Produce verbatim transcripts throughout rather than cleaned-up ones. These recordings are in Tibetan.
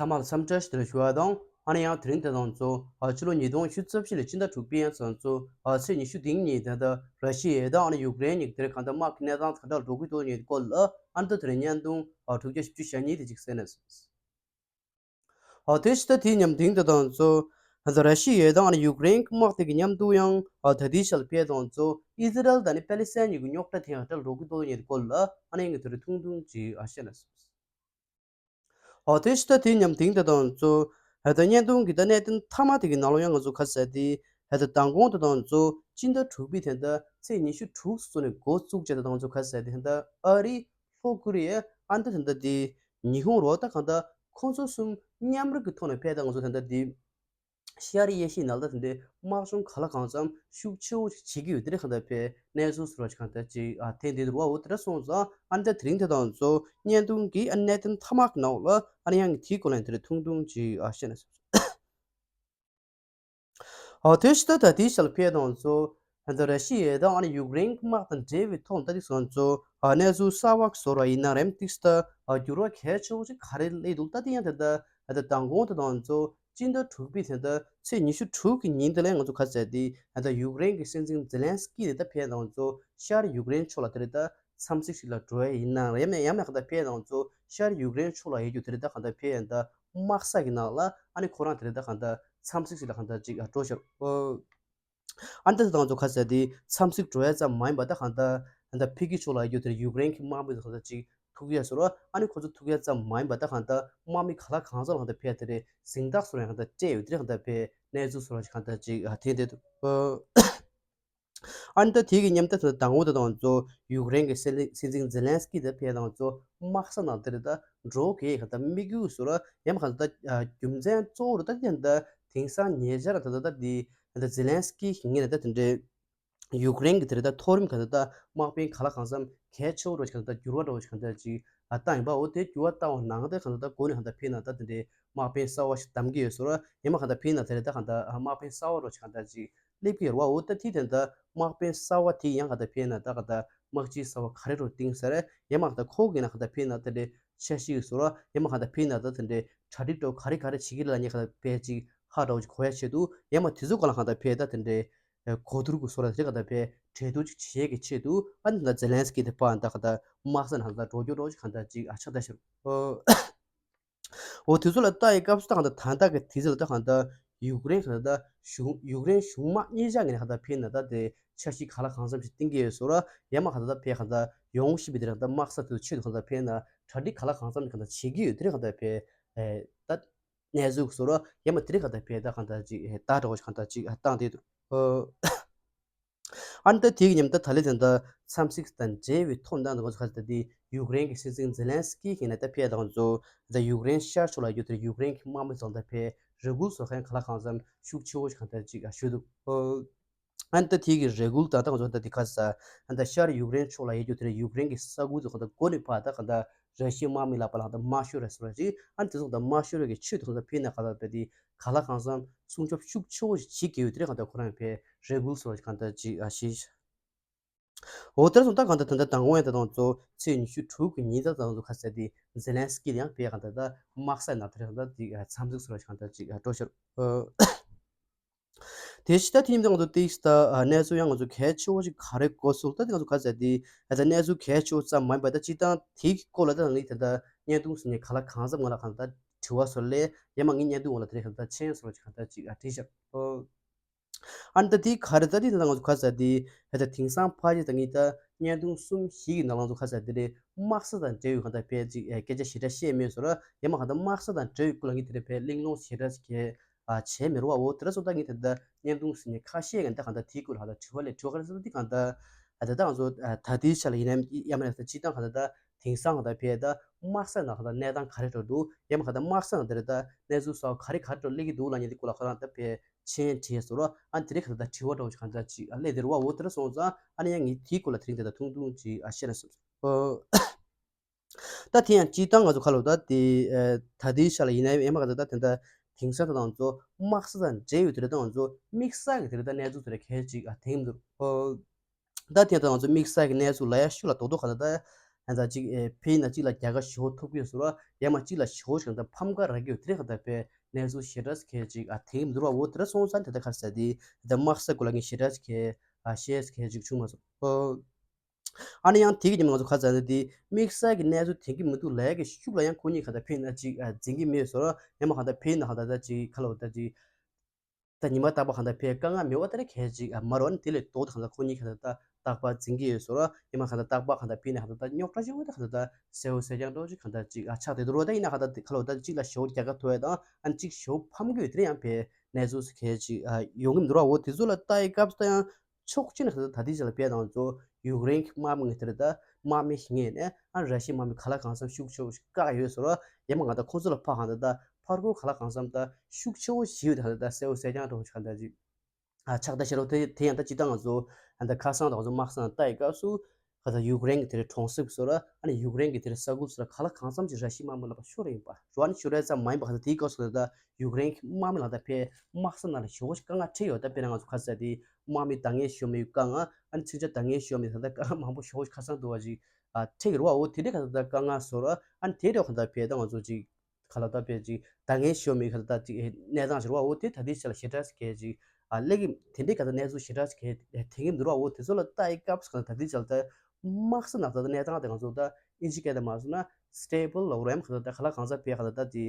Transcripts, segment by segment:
ཚང་མ་ལ་འཚམས་འདྲི་ཞུ་དེ་ཞུ་བ་དང་། ཨ་ནི་ཡང་དེ་རིང་དེ་དང་ཚོ་ཨ་ཕྱི་ལོ་ཉིས་སྟོང་ཉི་ཤུ་རྩ་བཞི་ལོའི་སྤྱི་ཟླ་དྲུག་པའི་ཡང་ཚོ་ཚོ་ཨ་ཚེས་ཉི་ཤུ་དེ་ཉིན་དེ་ད་ར་ཤི་ཡའི་དང་ཨ་ནི་ཡུཀ་རེན་གཉིས་དེར་གང་ལྟར་དམག་གི་གནས་སྟངས་ག་འདྲ་འགྲོ་གི་འདུག་ཉིན་སྐོར་ལ་ཨ་ནི་ད་དེ་རིང་བརྙན་ཐུང་ཨ་དྲུག་བརྒྱ་བཞི་བཅུ་ཞེ་གཉིས་དེ་ཅིག་གསན་ནས། ཨ་དེ་ཕྱི་ད་དེའི་ཉམས་དེང་དེ་དང་ཚོ་ད་ར་ཤི་ཡའི་དང་ཨ་ནི་ཡུཀ་རེན་གྱི་དམག་དེ་གི་མཉམ་དུ་ཡང་ཨ་ད་དེའི་ཤལ་ཕེ་དང་ཚོ་ཨི་ཟི་རལ་དང་ཨ་ནི་པེ་ལི་སི་ཐན་གཉིས་ཀྱི་རྙོག་དྲ་དེ་ཡང་འདྲ་འགྲོ་གི་འདུག་ཉིན་སྐོར་ལ་ཨ་ནི་ཡང་དེ་རིང་ཐུང་ཐུང་ཅིག་ཨ་བཤད་ནས། ཨོ་དེ་ཕྱི་ད་དེའི་ཉམས་དེང་དེ་དང་ཚོ་ཧེ་ད་བརྙན་ཐུང་གི་ད་གནད་དོན་མཐའ་མ་དེ་གི་ནང་ལོགས་ཡང་ང་ཚོ་ཁ་གསལ་དེ་ཧེ་ད་མདང་དགོང་དེ་དང་ཚོ་སྤྱི་ཟླ་དྲུག་པའི་དེ་ད་ཚེས་ཉི་ཤུ་དྲུག་སོ་ནས་འགོ་བཙུགས་བྱས་དེ་དང་ཚོ་ཁ་གསལ་དེ་ཧེ་ད་ཨ་རི་ལྷོ་ཀོ་རི་ཡ་ཨ་ད་དེ་ད་དེ་ཉི་ཧོང་རོ་ད་གང་ད་ཁོང་ཚོ་གསུམ་མཉམ་རུབ་ཀྱི་ཐོག་ནས་ཕེ་ད་ང་ཚོ་དེ་ད་དེ། ཤར་ཨེ་ཤི་ཡའི་ནང་ལ་དེ་འདྲའི་དམག་སྦྱོང་ག་ལ་གང་འཚམ་ཤུགས་ཆེ་བོ་ཞིག་བྱེད་ཀྱི་ཡོད་དེ་འདྲ་གང་ལྟར་ཕེ་གནས་ཚུལ་ཟེར་བ་ཞིག་གང་ལྟར་ཅིག་ཨ་ཐེངས་འདི་འདུག་བ། འོ་དེ་འདྲ་སོང་ཙང་ཨ་ནི་ད་དེ་རིང་དེ་དང་ཚོ་བརྙན་ཐུང་གི་ཨ་གནད་དོན་མཐའ་མ་གི་ནང་ལ་ཨ་ནི་ཡང་དེའི་སྐོར་ལ་དེ་འདྲ་ཐུང་ཐུང་ཅིག་ཨ་བཤད་ན་བསམ་སོང་། ཨ་དེ་ཕྱི་ད་ད་དེའི་ཞལ་ཕེ་དང་ཚོ་ཨ་ད་ར་ཤི་ཡ་དང་ཨ་ནི་ཡུཀ་རེན་གྱི་དམག་དང་འབྲེལ་བའི་ཐོག་ད་དེ་སོང་ཚོ་ཨ་གནས་ཚུལ་གསར་བ་ཞིག་བཟོ་ར་ཡིན་ན་རེམ་ཏིག་ད་ཨ་འགྱུར་བ་གལ་ཆེ་བོ་ཞིག་ག་རེ་སླེབས་འདུག་ད་དེ་ཡང་དེ་ད་ཨ་ད་མདང་དགོང་དེ་དང་ཚོ་སྤྱི་ཟླ་དྲུག་པའི་དེ་ད་ཚེས་ཉི་ཤུ་དྲུག་གི་ཉིན་དེ་ལ་ང་ཚོ་ཁ་གསལ་དེ་ཨ་ད་ཡུཀ་རེན་གྱི་སྲིད་འཛིན་ཛེ་ལན་སི་ཀི་དེ་ད་ཕེ་དང་ཚོ་ཤར་ཡུཀ་རེན་ཕྱོགས་ལ་དེ་རེད་ད་འཚམས་གཟིགས་ཤིག་ལ་འགྲོ་ཡ་ཡིན་ན་རེམ་ཡང་ཡང་ན་ག་ད་ཕེ་དང་ཚོ་ཤར་ཡུཀ་རེན་ཕྱོགས་ལ་ཡོད་རྒྱུ་དེ་རེད་ད་ག་ད་ཕེ་ཡང་ད་དམག་ས་གི་ནང་ལ་ཨ་ནི་ཁོ་རང་དེ་རེད་ད་ག་ད་འཚམས་གཟིགས་ཤིག་ལ་ག་ད་ཅིག་ཨ་འགྲོ་ཤར། ཨ་ནི་ད་དང་ཚོ་ཁ་གསལ་དེ་འཚམས་གཟིགས་འགྲོ་ཡ་ཙམ་མ་ཡིན་པ་ད་གང་ལྟར་ད་ཕི་གི་ཕྱོགས་ལ་ཡོད་དེར་ཡུཀ་རེན་གྱི་དམག་མི་ཚོ་གང་ལྟར་ཅིག་ཐུག་ཡ་ཟེར་བ། ཨ་ནི་ཁོ་ཚོ་ཐུག་ཡ་ཙམ་མ་ཡིན་པ་ད་གང་ལྟར་དམག་མི་ག་ལ་གང་ཚོ་ལ་གང་ལྟར་ཕེ་དེ་རེད་གཟེངས་རྟགས་ཟེར་བ་ཡང་གང་ལྟར་སྤྲད་ཡོད་དེ་རེད། གང་ལྟར་ཕེ་གནས་ཚུལ་ཟེར་བ་ཞིག་གང་ལྟར་ཅིག་ཨ་ཐེངས་དེ་འདུག་ཨ་ནི་ད་དེ་གི་མཉམ་ད་ད་དང་བོ་ད་དང་ཚོ་ཡུཀ་རེན་གྱི་སྲིད་སྲིད་འཛིན་ཛེ་ལན་སི་ཀི་དེ་ཕེ་དང་ཚོ་དམག་ས་ནང་དེ་རེད་ད་འགྲོ་གི་གང་ལྟར་དམིགས་ཡུལ་ཟེར་བ་ཡང་གང་ལྟར་རྒྱུ་མཚན་གཙོ་བོ་རེད་ད་དེ་ད་དེང་སང་ཉེ་ཆར་ད་ད་ད་དེ་ད་ཛེ་ལན་སི་ཀི་ངེད་ད་དེ་འདྲའི། ཡུཀ་རེན་གྱི་དེ་རེད་ད་མཐོ་རིམ་ག་ད་ད་དམག་དཔོན་ག་ལ་གང་འཚམ་གལ་ཆེ་བོ་རོ་ཞིག་ག་ད་འགྱུར་བ་རོ་ཞིག་ག་ད་ཅིག་ཨ་བཏང་ཡིན་པ། འོ་དེ་འགྱུར་བ་བཏང་བ་ནང་དེ་ག་ད་ད་གོ་ནས་ག་ད་ཕེ་ན་ད་དེ་འདྲའི་དམག་དཔོན་གསར་བ་ཞིག་བདམས་ཀྱི་ཡོད་ཟེར་བ་ཡིན་མ་ག་ད་ཕེ་ན་དེ་རེད་ད་ག་ད་དམག་དཔོན་གསར་བ་རོ་ཞིག་ག་ད་ཅིག་སླེབས་ཀྱི་ཡོད་རེད་བ། འོ་ད་དེ་དེ་ད་དམག་དཔོན་གསར་བ་དེ་ཡང་ག་ད་ཕེ་ན་ད་ག་ད་དམག་སྤྱི་གསར་བ་ག་རེ་རོ་བཏིང་ཟེར་ཡིན་མ་ག་ད་ཁོ་གི་ན་ག་ད་ཕེ་ན་དེ་འདྲའི་འཆར་གཞི་ཡོད་ཟེར་བ་ཡིན་མ་ག་ད་ཕེ་ན་ད་དེ་འདྲའི་གྲ་སྒྲིག་འགྲོ་ག་རེ་ག་རེ་བྱེད་ཀྱི་ལ་ཉེ་ག་ད་ཕེ་ཅིག་ཧ་རོ་ཞིག་གོ་ཡ་ཆེད་དུ་ཡིན་མ་དེ་ཚོ་ག་ལ་ག་ད་ཕེ་ད་དེ་འདྲའི། གོ་བསྡུར་གྱི་སོ་ལ་དེ་ག་ད་ཕེ་གྲོས་བསྡུར་ཅིག་བྱེད་ཀྱི་ཆེད་དུ་ཨ་ནི་ད་ཛེ་ལན་སི་ཀི་དེ་ཕར་ད་ག་ད་དམག་ས་ནང་ད་འགྲོ་རྒྱུ་རོགས་ཅིག་ག་ད་ཅིག་ཨ་ཆགས་ད་ཤར། འོ་དེ་ཚོ་ལ་ལྟ་ཡི་སྐབས་སུ་ད་ག་ད་ད་ལྟ་གི་དེ་ཚོ་ལ་ད་ག་ད་ཡུཀ་རེན་ག་ད་གཞུང་ཡུཀ་རེན་གཞུང་དམག་གཉིས་ཆ་ངེས་ནས་ག་ད་ཕེ་ན་ད་དེ་འཆར་གཞི་ག་ལ་གང་འཚམ་ཞིག་བཏིང་གི་ཡོད་སོ་ར་ཡ་མ་ག་ད་ད་ཕེ་ག་ད་ཡོང་ཤི་བི་དེ་ར་ད་དམག་ས་དེ་ཚོ་ཆེད་དུ་ག་ད་ཕེ་ན་གྲ་སྒྲིག་ག་ལ་གང་འཚམ་ཞིག་ག་ད་བྱེད་ཀྱི་ཡོད་དེ་རེད་ག་ད་ཕེ་ད། གནས་ཚུལ་བཟོ་རོགས་ཡ་མ་དེ་རིང་ག་ད་ཕེ་ད་ག་ད་ཅིག་ད་འགྲོ་བ་ཞིག་ག་ད་ཅིག་བཏང་དེ་འདུག་ཨ་ནི་ད་དེ་གི་མཉམ་ད་ད་ལེ་དེ་ད་འཚམས་གཟིགས་དང་འབྲེལ་བའི་ཐོག་ད་ང་ཚོ་ག་ད་དེ་ཡུཀ་རེན་གྱི་སྲིད་འཛིན་ཛེ་ལན་སི་ཀི་གི་ནས་ད་ཕེ་ད་ང་ཚོ་ད་ཡུཀ་རེན་ཤར་ཕྱོགས་ལ་ཡོད་དེ་ཡུཀ་རེན་གྱི་དམག་མི་ཚོ་ད་ཕེ་རེ་སྐུལ་བཟོ་མཁན་ག་ལ་གང་འཚམ་ཤུགས་ཆེ་བོ་ཞིག་ག་ད་ཅིག་ཞུས་འདུག་ཨ་ནི་ད་དེ་གི་རེ་སྐུལ་དང་ད་ང་ཚོ་ད་དེ་ག་ས་ཨ་ནི་ད་ཤར་ཡུཀ་རེན་ཕྱོགས་ལ་ཡོད་རྒྱུ་དེ་རེད། ཡུཀ་རེན་གི་ས་ཁུལ་དུ་ག་ད་མགོ་ནས་ཕར་ད་ག་ད་ར་ཤི་ཡའི་དམག་མི་ལ་པ་ལ་ད་དམག་ཤོར་རེད་ཟེར་བ་ཅིག་ཨ་ནི་དེ་ཚོ་ད་དམག་ཤོར་རེད་གི་ཆེད་དུ་ག་ད་ཕེ་ན་ག་ད་ཕེ་དེ་ག་ལ་གང་འཚམ་སྲུང་སྐྱོབ་ཤུགས་ཆེ་བོ་ཞིག་བྱེད་ཀྱི་ཡོད་དེ་རེད། ག་ད་ཁོ་རང་ཕེ་རེ་སྐུལ་ཟེར་བ་ཅིག་ག་ད་ཅིག་ཨ་ཤི། འོ་དེར་སོང་ད་ག་ད་ད་ད་དང་པོ་ཡང་ད་དང་ཚོ་ཚེས་ཉི་ཤུ་དྲུག་གི་ཉིན་ད་དང་ཚོ་ག་ས་དེ་ཛེ་ལན་སི་ཀི་ཡང་ཕེ་ག་ད་ད་དམག་ས་ན་དེ་རེད་ག་ད་ཅིག་འཚམས་གཟིགས་ཟེར་བ་ཅིག་ག་ད་ཅིག་འགྲོ་ཤར། དེ་ཕྱི་ད་ཐེངས་ང་ཚོ་ཏིག་ད་གནས་ཚུལ་ཡང་ང་ཚོ་གལ་ཆེ་བོ་ཞིག་ག་རེ་གོ་སོང་ད་དེ་ང་ཚོ་ག་ཚད་དེ་ད་གནས་ཚུལ་གལ་ཆེ་བོ་ཙམ་མ་ཡིན་པ་ད་སྤྱི་བཏང་དེ་གི་སྐོར་ལ་ད་ངས་ད་ད་བརྙན་ཐུང་ཟིན་ནས་ག་ལ་གང་འཚམ་ང་ལ་གང་ད་དྲི་བ་སོར་ལས་ཡ་མ་ངས་བརྙན་ཐུང་འོག་ལ་དེ་རེད་ག་ད་མཆན་སོར་ཅིག་ག་ད་ཅིག་ཨ་བྲིས་ཤག་ཨ་ནི་ད་དེ་ག་རེ་ད་དེ་ད་ང་ཚོ་ག་ཚད་དེ་ད་དེང་སང་ཕ་རི་ད་ངས་ད་བརྙན་ཐུང་གསུམ་བཞི་གི་ནང་ལ་ང་ཚོ་ག་ཚད་དེ་རེད་དམག་ས་དང་འབྲེལ་བའི་གང་ད་ཕལ་ཅིག་སྐད་ཆ་ཞེ་དྲག་བཤད་མེད་སོར་ཡ་མ་གང་ད་དམག་ས་དང་འབྲེལ་བའི་སྐོར་ལ་ངས་དེ་རེད་ཕལ་གླེང་སློང་ཞེ་དྲག་ཞིག་གས། ཨ་བྱས་མི་རུང་བ། འོ་དེ་འདྲ་སོང་ད་ངས་དེ་འདྲ་བརྙན་ཐུང་ཟིན་ནས་ཁ་ཤས་ཀྱང་ད་གང་ལྟར་དེའི་སྐོར་ལ་ཧ་ད་དྲི་བ་ལས་དྲི་བ་ག་རེ་ཟེར་ན་འདི་གང་ལྟར་ཨ་ད་ལྟ་ང་ཚོ་ཨ་ད་ལྟའི་ཆ་ལ་ཡིན་ནའི་ཡ་མ་ཡ་ད་སྤྱི་བཏང་གང་ལྟར་ད་དེང་སང་གང་ལྟར་ཕེ་ད་དམག་ས་ནང་གང་ལྟར་གནས་སྟངས་ག་རེ་འགྲོ་འདུག་ཡ་མ་གང་ལྟར་དམག་ས་ནང་དེ་རེད་ད་གནས་ཚུལ་གསར་པ་ག་རེ་ག་རེ་འགྲོ་སླེབས་ཀྱི་འདུག་ལབ་མཁན་འདི་སྐོར་ལ་ཁོ་རང་ད་ཕེ་མཆན་བྲིས་སོང་ར། ཨ་དེ་རིང་གང་ལྟར་ད་དྲི་བ་འདྲ་བོ་ཞིག་གང་ལྟར་ཅིག་ཨ་སླེབས་དེ་རུ་བ། འོ་དེ་འདྲ་སོང་ཙང་ཨ་ནི་ཡང་ངས་དེའི་སྐོར་ལ་དེ་རིང་དེ་ད་ཐུང་ཐུང་ཅིག་ཨ་བཤད་ན་བསམ་སོང་། ད་དེ་ཡང་སྤྱིར་བཏང་ང་ཚོ་ཁ་ལོ་ད་དེ་ཨ་ད་ལྟའི་ཆ་ལ་ཡིན་ན་ཡང་ཨེ་མ་ག་ད་ད་དེ་འདྲ་དེང་སང་ད་ང་ཚོ་དམག་ས་དང་འབྲེལ་ཡོད་དེ་རེད། ད་ང་ཚོ་དམིགས་བསལ་གྱི་དེ་རེད་ད་གནས་ཚུལ་དེ་རེད་གལ་ཅིག་ཨ་དེང་འདུག་ཨོ་ད་དེ་ད་ང་ཚོ་དམིགས་བསལ་གྱི་གནས་ཚུལ་ལ་ཡ་ཤུ་ལ་རྡོག་རྡོག་ག་ད་ད་ ཨ་ད་ཅིག་ཨེ་ཕན་ན་ཅིག་ལ་རྒྱལ་ཁ་ཞེ་པོ་ཐོབ་ཀྱི་ཡོད་ཟེར་བ། ཡང་མ་ཅིག་ལ་ཞེ་པོ་ཞིག་ད་ཕམ་ཁ་རག་གི་ཡོད། དེ་རེད་ག་ད་པའི་གནས་ཚུལ་ཞེ་དྲག་གལ་ཅིག་ཨ་དེང་མི་འདུག་བ། འོ་དེ་འདྲ་སོང་ཙང་དེ་ད་ག་རེ་ཟེར་དེ་ད་དམག་ས་གོ་ལ་ངས་ཞེ་དྲག་གལ་ཨ་ཤེས་གལ་ཅིག་བྱུང་མ་སོང་། ཨ་ཨ་ནི་ཡང་དེ་གི་ཉིན་ང་ཚོ་ག་ཚ་ནི་དེ་དམིགས་བསལ་གྱི་གནས་ཚུལ་དེང་གི་མི་འདུག་ལས་ཀྱི་ཤུགས་ལ་ཡང་ཁོ་གཉིས་ག་ད་ཕན་ན་ཅིག་ཨ་འཛིན་གྱི་མེད་ཟེར་བ། ཡང་མ་ག་ད་ཕན་ན་ག་ད་ད་ཅིག་ཁ་ལོ་ད་ཅིག་ད་ཉི་མ་རྟག་པར་གང་ལྟར་ཕའི་དཀའ་ངལ་མེད་པ་ལྟར་གལ་ཅིག་ཨ་མ་རོ་ནི་དེ་ལས་ལྡོག་སྟེ་གང་ལྟར་ཁོ་གཉིས་གང་ལྟར་ད་རྟག་པར་འཛིན་གྱི་ཡོད་ཟེར་རོ། ཉི་མ་གང་ལྟར་རྟག་པར་གང་ལྟར་ཕི་ནས་གང་ལྟར་ད་རྙོག་དྲ་ཆེ་བོ་དེ་གང་ལྟར་ད་གསལ་བོ་གསལ་རྐྱང་འགྲོ་ཅིག་གང་ལྟར་ཅིག་ཨ་ཆགས་བསྡད་འདུག་རོ། ད་ཡིན་ན་གང་ལྟར་དེ་ཁ་ལོ་ད་གཅིག་ལ་ཞེ་པོ་རྒྱལ་ཁ་ཐོབ་ཡ་དང་ཨ་གཅིག་ཞེ་པོ་ཕམ་གྱི་ཡོད། དེ་ཡང་ཕའི་གནས་ཚུལ་གལ་ཅིག་ཨ་ཡོང་གི་མི་འདུག་རོ། འོ་དེ་ཚོ་ལ་ལྟ་ཡི་སྐབས་སུ་ད་ཡང་ཕྱོགས་གཅིག་ནས་གང་ལྟར་ད་ལྟའི་ཆ་ལ་ཕའི་དང་ཚོ་ཡུཀ་རེན་གྱི་དམག་མི་ངས་དེར་ད་དམག་མི་ཞིག་ངས་ནས་ཨ་ར་ཤི་ཡའི་དམག་མི་ག་ལ་གང་འཚམ་ཤུགས་ཆེ་བོ་ཞིག་བཀག་ཡོད་ཟེར་རོ། ཡང་མ་གང་ལྟར་ཁོ་ཚོ་ལ་ཕར་གང་ལྟར་ད། ཕར་རྒོལ་ག་ལ་གང་འཚམ་ད་ཤུགས་ཆེ་བོ་ཞིག་ཡོད་དེ་ག་ལ་ད་གསལ་བོ་གསལ་རྐྱང་འགྲོ་བ་ཞིག་ག་ལ་ད་ཅིག་ཨ་ཆགས་ད་ཤེས་རོགས། དེ་དེ་ཡང་ད་ཅི་ད་ང་ཚོ་ཨ་ད་ཁ་སང་དང་ང་ཚོ་དམག་སང་ལྟ་ཡི་སྐབས་སུ་ག་ད་ཡུཀ་རེན་གྱི་དེ་རེད་གྲོང་གསེབ་སོ་ར་ཨ་ནི་ཡུཀ་རེན་གྱི་དེ་རེད་ས་ཁུལ་སོ་ར་ག་ལ་གང་འཚམ་ཅིག་ར་ཤི་དམག་མི་ལ་ཕར་ཤོར་ཡིན་པ་རོ། ཨ་ནི་ཤོར་ཡ་ཙམ་མ་ཡིན་པ་ག་ད་དེའི་སྐབས་སུ་ག་ད་ཡུཀ་རེན་གྱི་དམག་མི་ལ་ད་ཕའི་དམག་ས་ནང་ལ་ཞེ་པོ་ཞིག་དཀའ་ངལ་འཕྲད་ཡོད། ད་དཔེར་ན་ང་ཚོ་ག་ཚ་དེ་དམག་མི་ད་ངན་ཤོར་མི་དཀའ་ངལ་ཨ་ནི་ཚིག་ཆ་ད་ངན་ཤོར་མི་ད་ད་དཀའ་ངལ་མང་པོ་ཞེ་པོ་ཞིག་ཁ་སང་དུ་བ་ཞིག་ཨ་འཕྲད་ཀྱི་རེད་བ། འོ་དེ་འདྲའི་ག་ད་ད་དཀའ་ངལ་སོ་ར་ཨ་ནི་དེ་འདྲའི་ག་ད་ཕའི་ད་ང་ཚོ་ཅིག་ག་ལ་ད་ཕལ་ཅིག་ད་ངན་ཤོར་མི་ག་ལ་ད་ཅིག་གནས་སྟངས་ཤིག་རེད་བ། འོ་དེ་ད་ལྟའི་ཆ་ལ་ཞེ་དྲག་ཞིག་གལ་ཅིག་ཨ་ལེགས་ཀྱི་དེ་འདྲའི་ག་ད་གནས་ཚུལ་ཞེ་དྲག་ཞིག་གལ་དེང་གི་མི་འདུག་ར། འོ་དེ་ཚོ་ལ་ལྟ་ཡི་སྐབས་སུ་ག་ད་ལྟའི་ཆ་ལ་ད་དམག་ས་ནང་ད་ད་གནས་སྟངས་དེ་ང་ཚོ་ད་ཨིན་ཇི་སྐད་དུ་མ་སོང་ན་སི་ཊེ་བལ་ལ་རེམ་ག་ད་ད་ག་ལ་གང་ས་ཕལ་ག་ད་ད་དེ་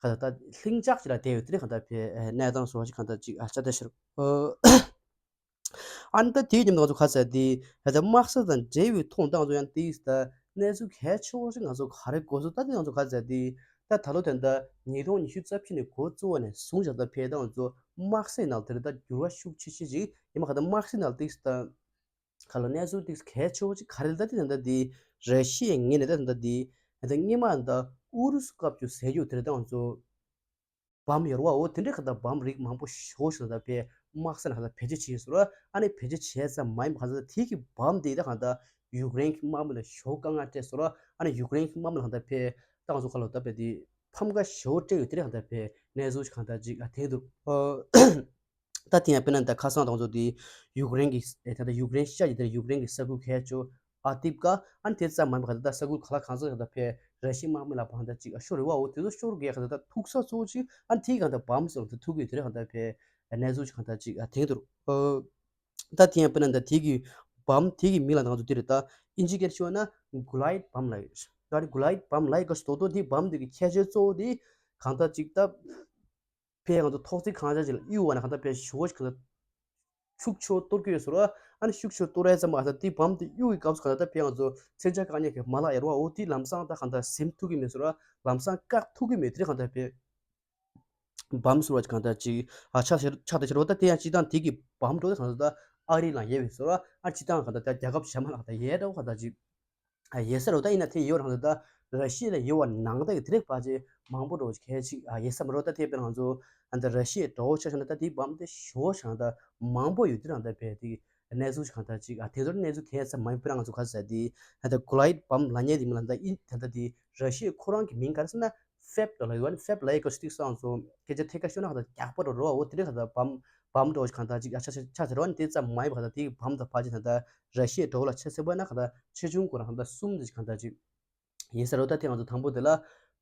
ག་ད་ད་ལྷིང་འཇགས་ཅིག་ལ་བསྡད་ཡོད། དེ་ག་ད་ཕལ་གནས་སྟངས་སོ་བ་ཞིག་ག་ད་ཅིག་ཨ་ཆ་ད་ཤར། ཨ་ནི་ད་དེའི་ཉིན་ང་ཚོ་ག་ཚ་དེ་ད་དམག་ས་དང་འབྲེལ་བའི་ཐོག་ད་ང་ཚོ་ཡང་དེའི་ད་གནས་ཚུལ་གལ་ཆེ་བོ་ཞིག་ང་ཚོ་ག་རེ་གོ་སོང་། ད་དེ་ང་ཚོ་ག་ཚ་དེ་ད་ད་ལོ་དེ་ད་ཉིས་སྟོང་ཉི་ཤུ་རྩ་བཞི་ནས་འགོ་བཙུགས་པ་ནས་བཟུང་བཞག་ད་ཕལ་ད་ང་ཚོ་དམག་སའི་ནང་དེར་ད་འགྱུར་བ་ཤུགས་ཆེ་ཆེ་ཞིག་ཡིན་མ་ག་ད་དམག་སའི་ནང་དེ་ད་ག་ལ་གནས་ཚུལ་དེ་གལ་ཆེ་བོ་ཞིག་ག་རེ་ད་དེ་ད་ད་དེ་ར་ཤི་ཡའི་ངོས་ནས་ད་ད་དེ་ད་སྔོན་མ་ད་ཨུ་རུ་སུ་སྐབས་ཀྱི་ཟས་རྒྱུ་དེར་ད་ང་ཚོ་བམ་ཡོད་རེད་བ། འོ་དེ་འདྲའི་ག་ད་བམ་རིགས་མང་པོ་ཞེ་པོ་ཞིག་ད་ཕལ་དམག་ས་ནང་ག་ད་བེད་སྤྱོད་བྱས་ཟེར་ར། ཨ་ནི་བེད་སྤྱོད་བྱས་ཙམ་མ་ཡིན་པ་ག་ད་དེ་གི་བམ་དེ་ད་ག་ད་ཡུཀ་རེན་གྱི་དམག་མི་ལ་ཞེ་པོ་དཀའ་ངལ་སྤྲད་ཟེར་ར། ཨ་ནི་ཡུཀ་རེན་གྱི་དམག་མི་ལ་ག་ད་ཕལ་ད་ང་ཚོ་ག་ལ་ད་ཕལ་དེ་ཕམ་ཁ་ཞེ་པོ་སྤྲད་ཡོད། དེ་འདྲའི་ག་ད་ཕལ་གནས་ཚུལ་ཞིག་ག་ད་ཅིག་ཨ་དེ་འདུག་ད་དེ་ཡང་དཔེར་ན་ད་ཁ་སང་ད་ང་ཚོ་དེ་ཡུཀ་རེན་གྱི་ད་ད་ཡུཀ་རེན་ཤར་གྱི་དེ་ཡུཀ་རེན་གྱི་ས་ཁུལ་གལ་ཆེ་ཨ་ཏིབ་ཀ་ཨ་ནི་དེ་ཙམ་མ་ཡིན་པ་ག་ད་ས་ཁུལ་ག་ལ་གང་ས་ག་ད་ཕལ་ར་ཤི་ཡའི་དམག་མི་ལ་བང་ད་ཅིག་ཨ་ཤོར་རེད་བ། འོ་དེ་ཚོ་ཤོར་གས་ག་ད་ཐུག་ས་གཙོ་བོ་ཅིག་ཨ་ནི་དེའི་ག་ད་བམ་སོགས་དེ་ཐུག་གི་དེ་རེད། ག་ད་ཕལ་གནས་ཚུལ་ཅིག་ག་ད་ཅིག་ཨ་དེང་དུ་ཨོ། ད་དེ་ཡང་དཔེར་ན་ད་དེ་གི་བམ་དེ་གི་མིང་ལ་ང་ཚོ་དེ་རེད་ད་ཨིན་ཇི་སྐད་ཤོད་ན་གུ་ལའིད་བམ་ལ་ཡོད། ད་ནི་གུ་ལའིད་བམ་ལ་ཡོད་ག་ཞོ་ཏོ་དེ་བམ་དེ་གི་ཁྱད་ཆོས་གཙོ་བོ་དེ་གང་ད་ཅིག་ད། ཕལ་ང་ཚོ་ཐོག་བརྩེགས་གང་ཅག་ཅིག་ལ་གཡུག་པ་ན་གང་ལྟར་ཕལ་ཞེ་པོ་ཞིག་གང་ལྟར་ཤུགས་ཆེ་བོ་གཏོར་གྱི་ཡོད་ཟེར་བ། ཨ་ནི་ཤུགས་ཆེ་བོ་གཏོར་ཡ་ཙམ་མ་གང་ལྟར་དེ་བམ་དེ་གཡུག་གི་སྐབས་སུ་གང་ལྟར་ཕལ་ང་ཚོ་མཚོན་ཆ་བཀག་ཉེན་གྱི་མ་ལག་ཡོད་རེད་བ། འོ་དེ་ལམ་སང་ད་གང་ལྟར་ཟིན་ཐུབ་ཀྱི་མེད་ཟེར་བ། ལམ་སང་བཀག་ཐུབ་ཀྱི་མེད། དེ་རེད་གང་ལྟར་ཕལ་བམ་ཟེར་བ་ཅིག་གང་ལྟར་ཅིག་ཨ་ཆགས་ཆགས་ད་ཆེ་རོ། ད་དེ་ཡང་སྤྱི་བཏང་དེ་གི་བམ་འགྲོ་ད་གང་ལྟར་ད་ཨ་རི་ལ་ཡོད་པའི་ཟེར་བ། ཨ་སྤྱི་བཏང་གང་ལྟར་ད་རྒྱལ་ཁབ་གཞན་མ་ལ་གང་ལྟར་ཡོད་འདྲ་བོ་གང་ལྟར་ཅིག་ཨ་ཡོད་ས་རེད། ད་ཡིན་ན་དེ་ཡོད་རང་ད་ད་ར་ཤི་ཡ་ལ་ཡོད་པ་ནང་ད་གི་དེ་རིགས་ཕལ་ཆེར་མང་པོ་འགྲོ་གལ་ཆེ་ཨ་ཡོད་ས་མ་རེད། ད་དེ་དཔེར་ང་ཚོ་ཨ་ད་ར་ཤི་ཡའི་གྲོགས་ཆ་བཞག་ན་ད་དེའི་བམ་དེ་ཞོ་ཞང་ད་མང་པོ་ཡོད། དེ་རང་ད་བས་དེ་གནས་ཚུལ་ཞིག་གང་ལྟར་ཅིག་ཨ་དེ་ཚོར་གནས་ཚུལ་གལ་ཚ་མ་ཡིན་པ་རང་ང་ཚོ་ག་ཟེར་དེ་ཨ་ད་གུ་ལའིད་བམ་ལ་ཉེ་དེ་མི་ལ་ད་ཨིན་ད་ད་དེ་ར་ཤི་ཡའི་ཁོ་རང་གི་མིང་ག་རེ་ཟེར་ན། ཕེབ་ལ་ཡོད་ནི་ཕེབ་ལ་ཡི་གོ་སྟིག་སང་སོ་སྐད་ཆ་ཐད་ཀ་ཤོད་ན་ག་ད་རྒྱག་པ་རོ་རོ་འོ་དེ་རིགས་ག་ད་བམ་བམ་འགྲོ་གང་ད་ཅིག་ཨ་ཆ་ཆ་ཆ་ཟེར་བ་ནི་དེ་ཙམ་མ་ཡིན་པ་ག་ད་དེ་བམ་ད་ཕལ་ཆེར་ད་ད་ར་ཤི་ཡའི་འགྲོ་ལ་ཆ་ཚེ་བ་ན་ག་ད་ཆེ་ཆུང་གོ་ར་ག་ད་གསུམ་དེ་གང་ད་ཅིག་ཡིན་ས་རོ། ད་དེ་ང་ཚོ་དང་པོ་དེ་ལ་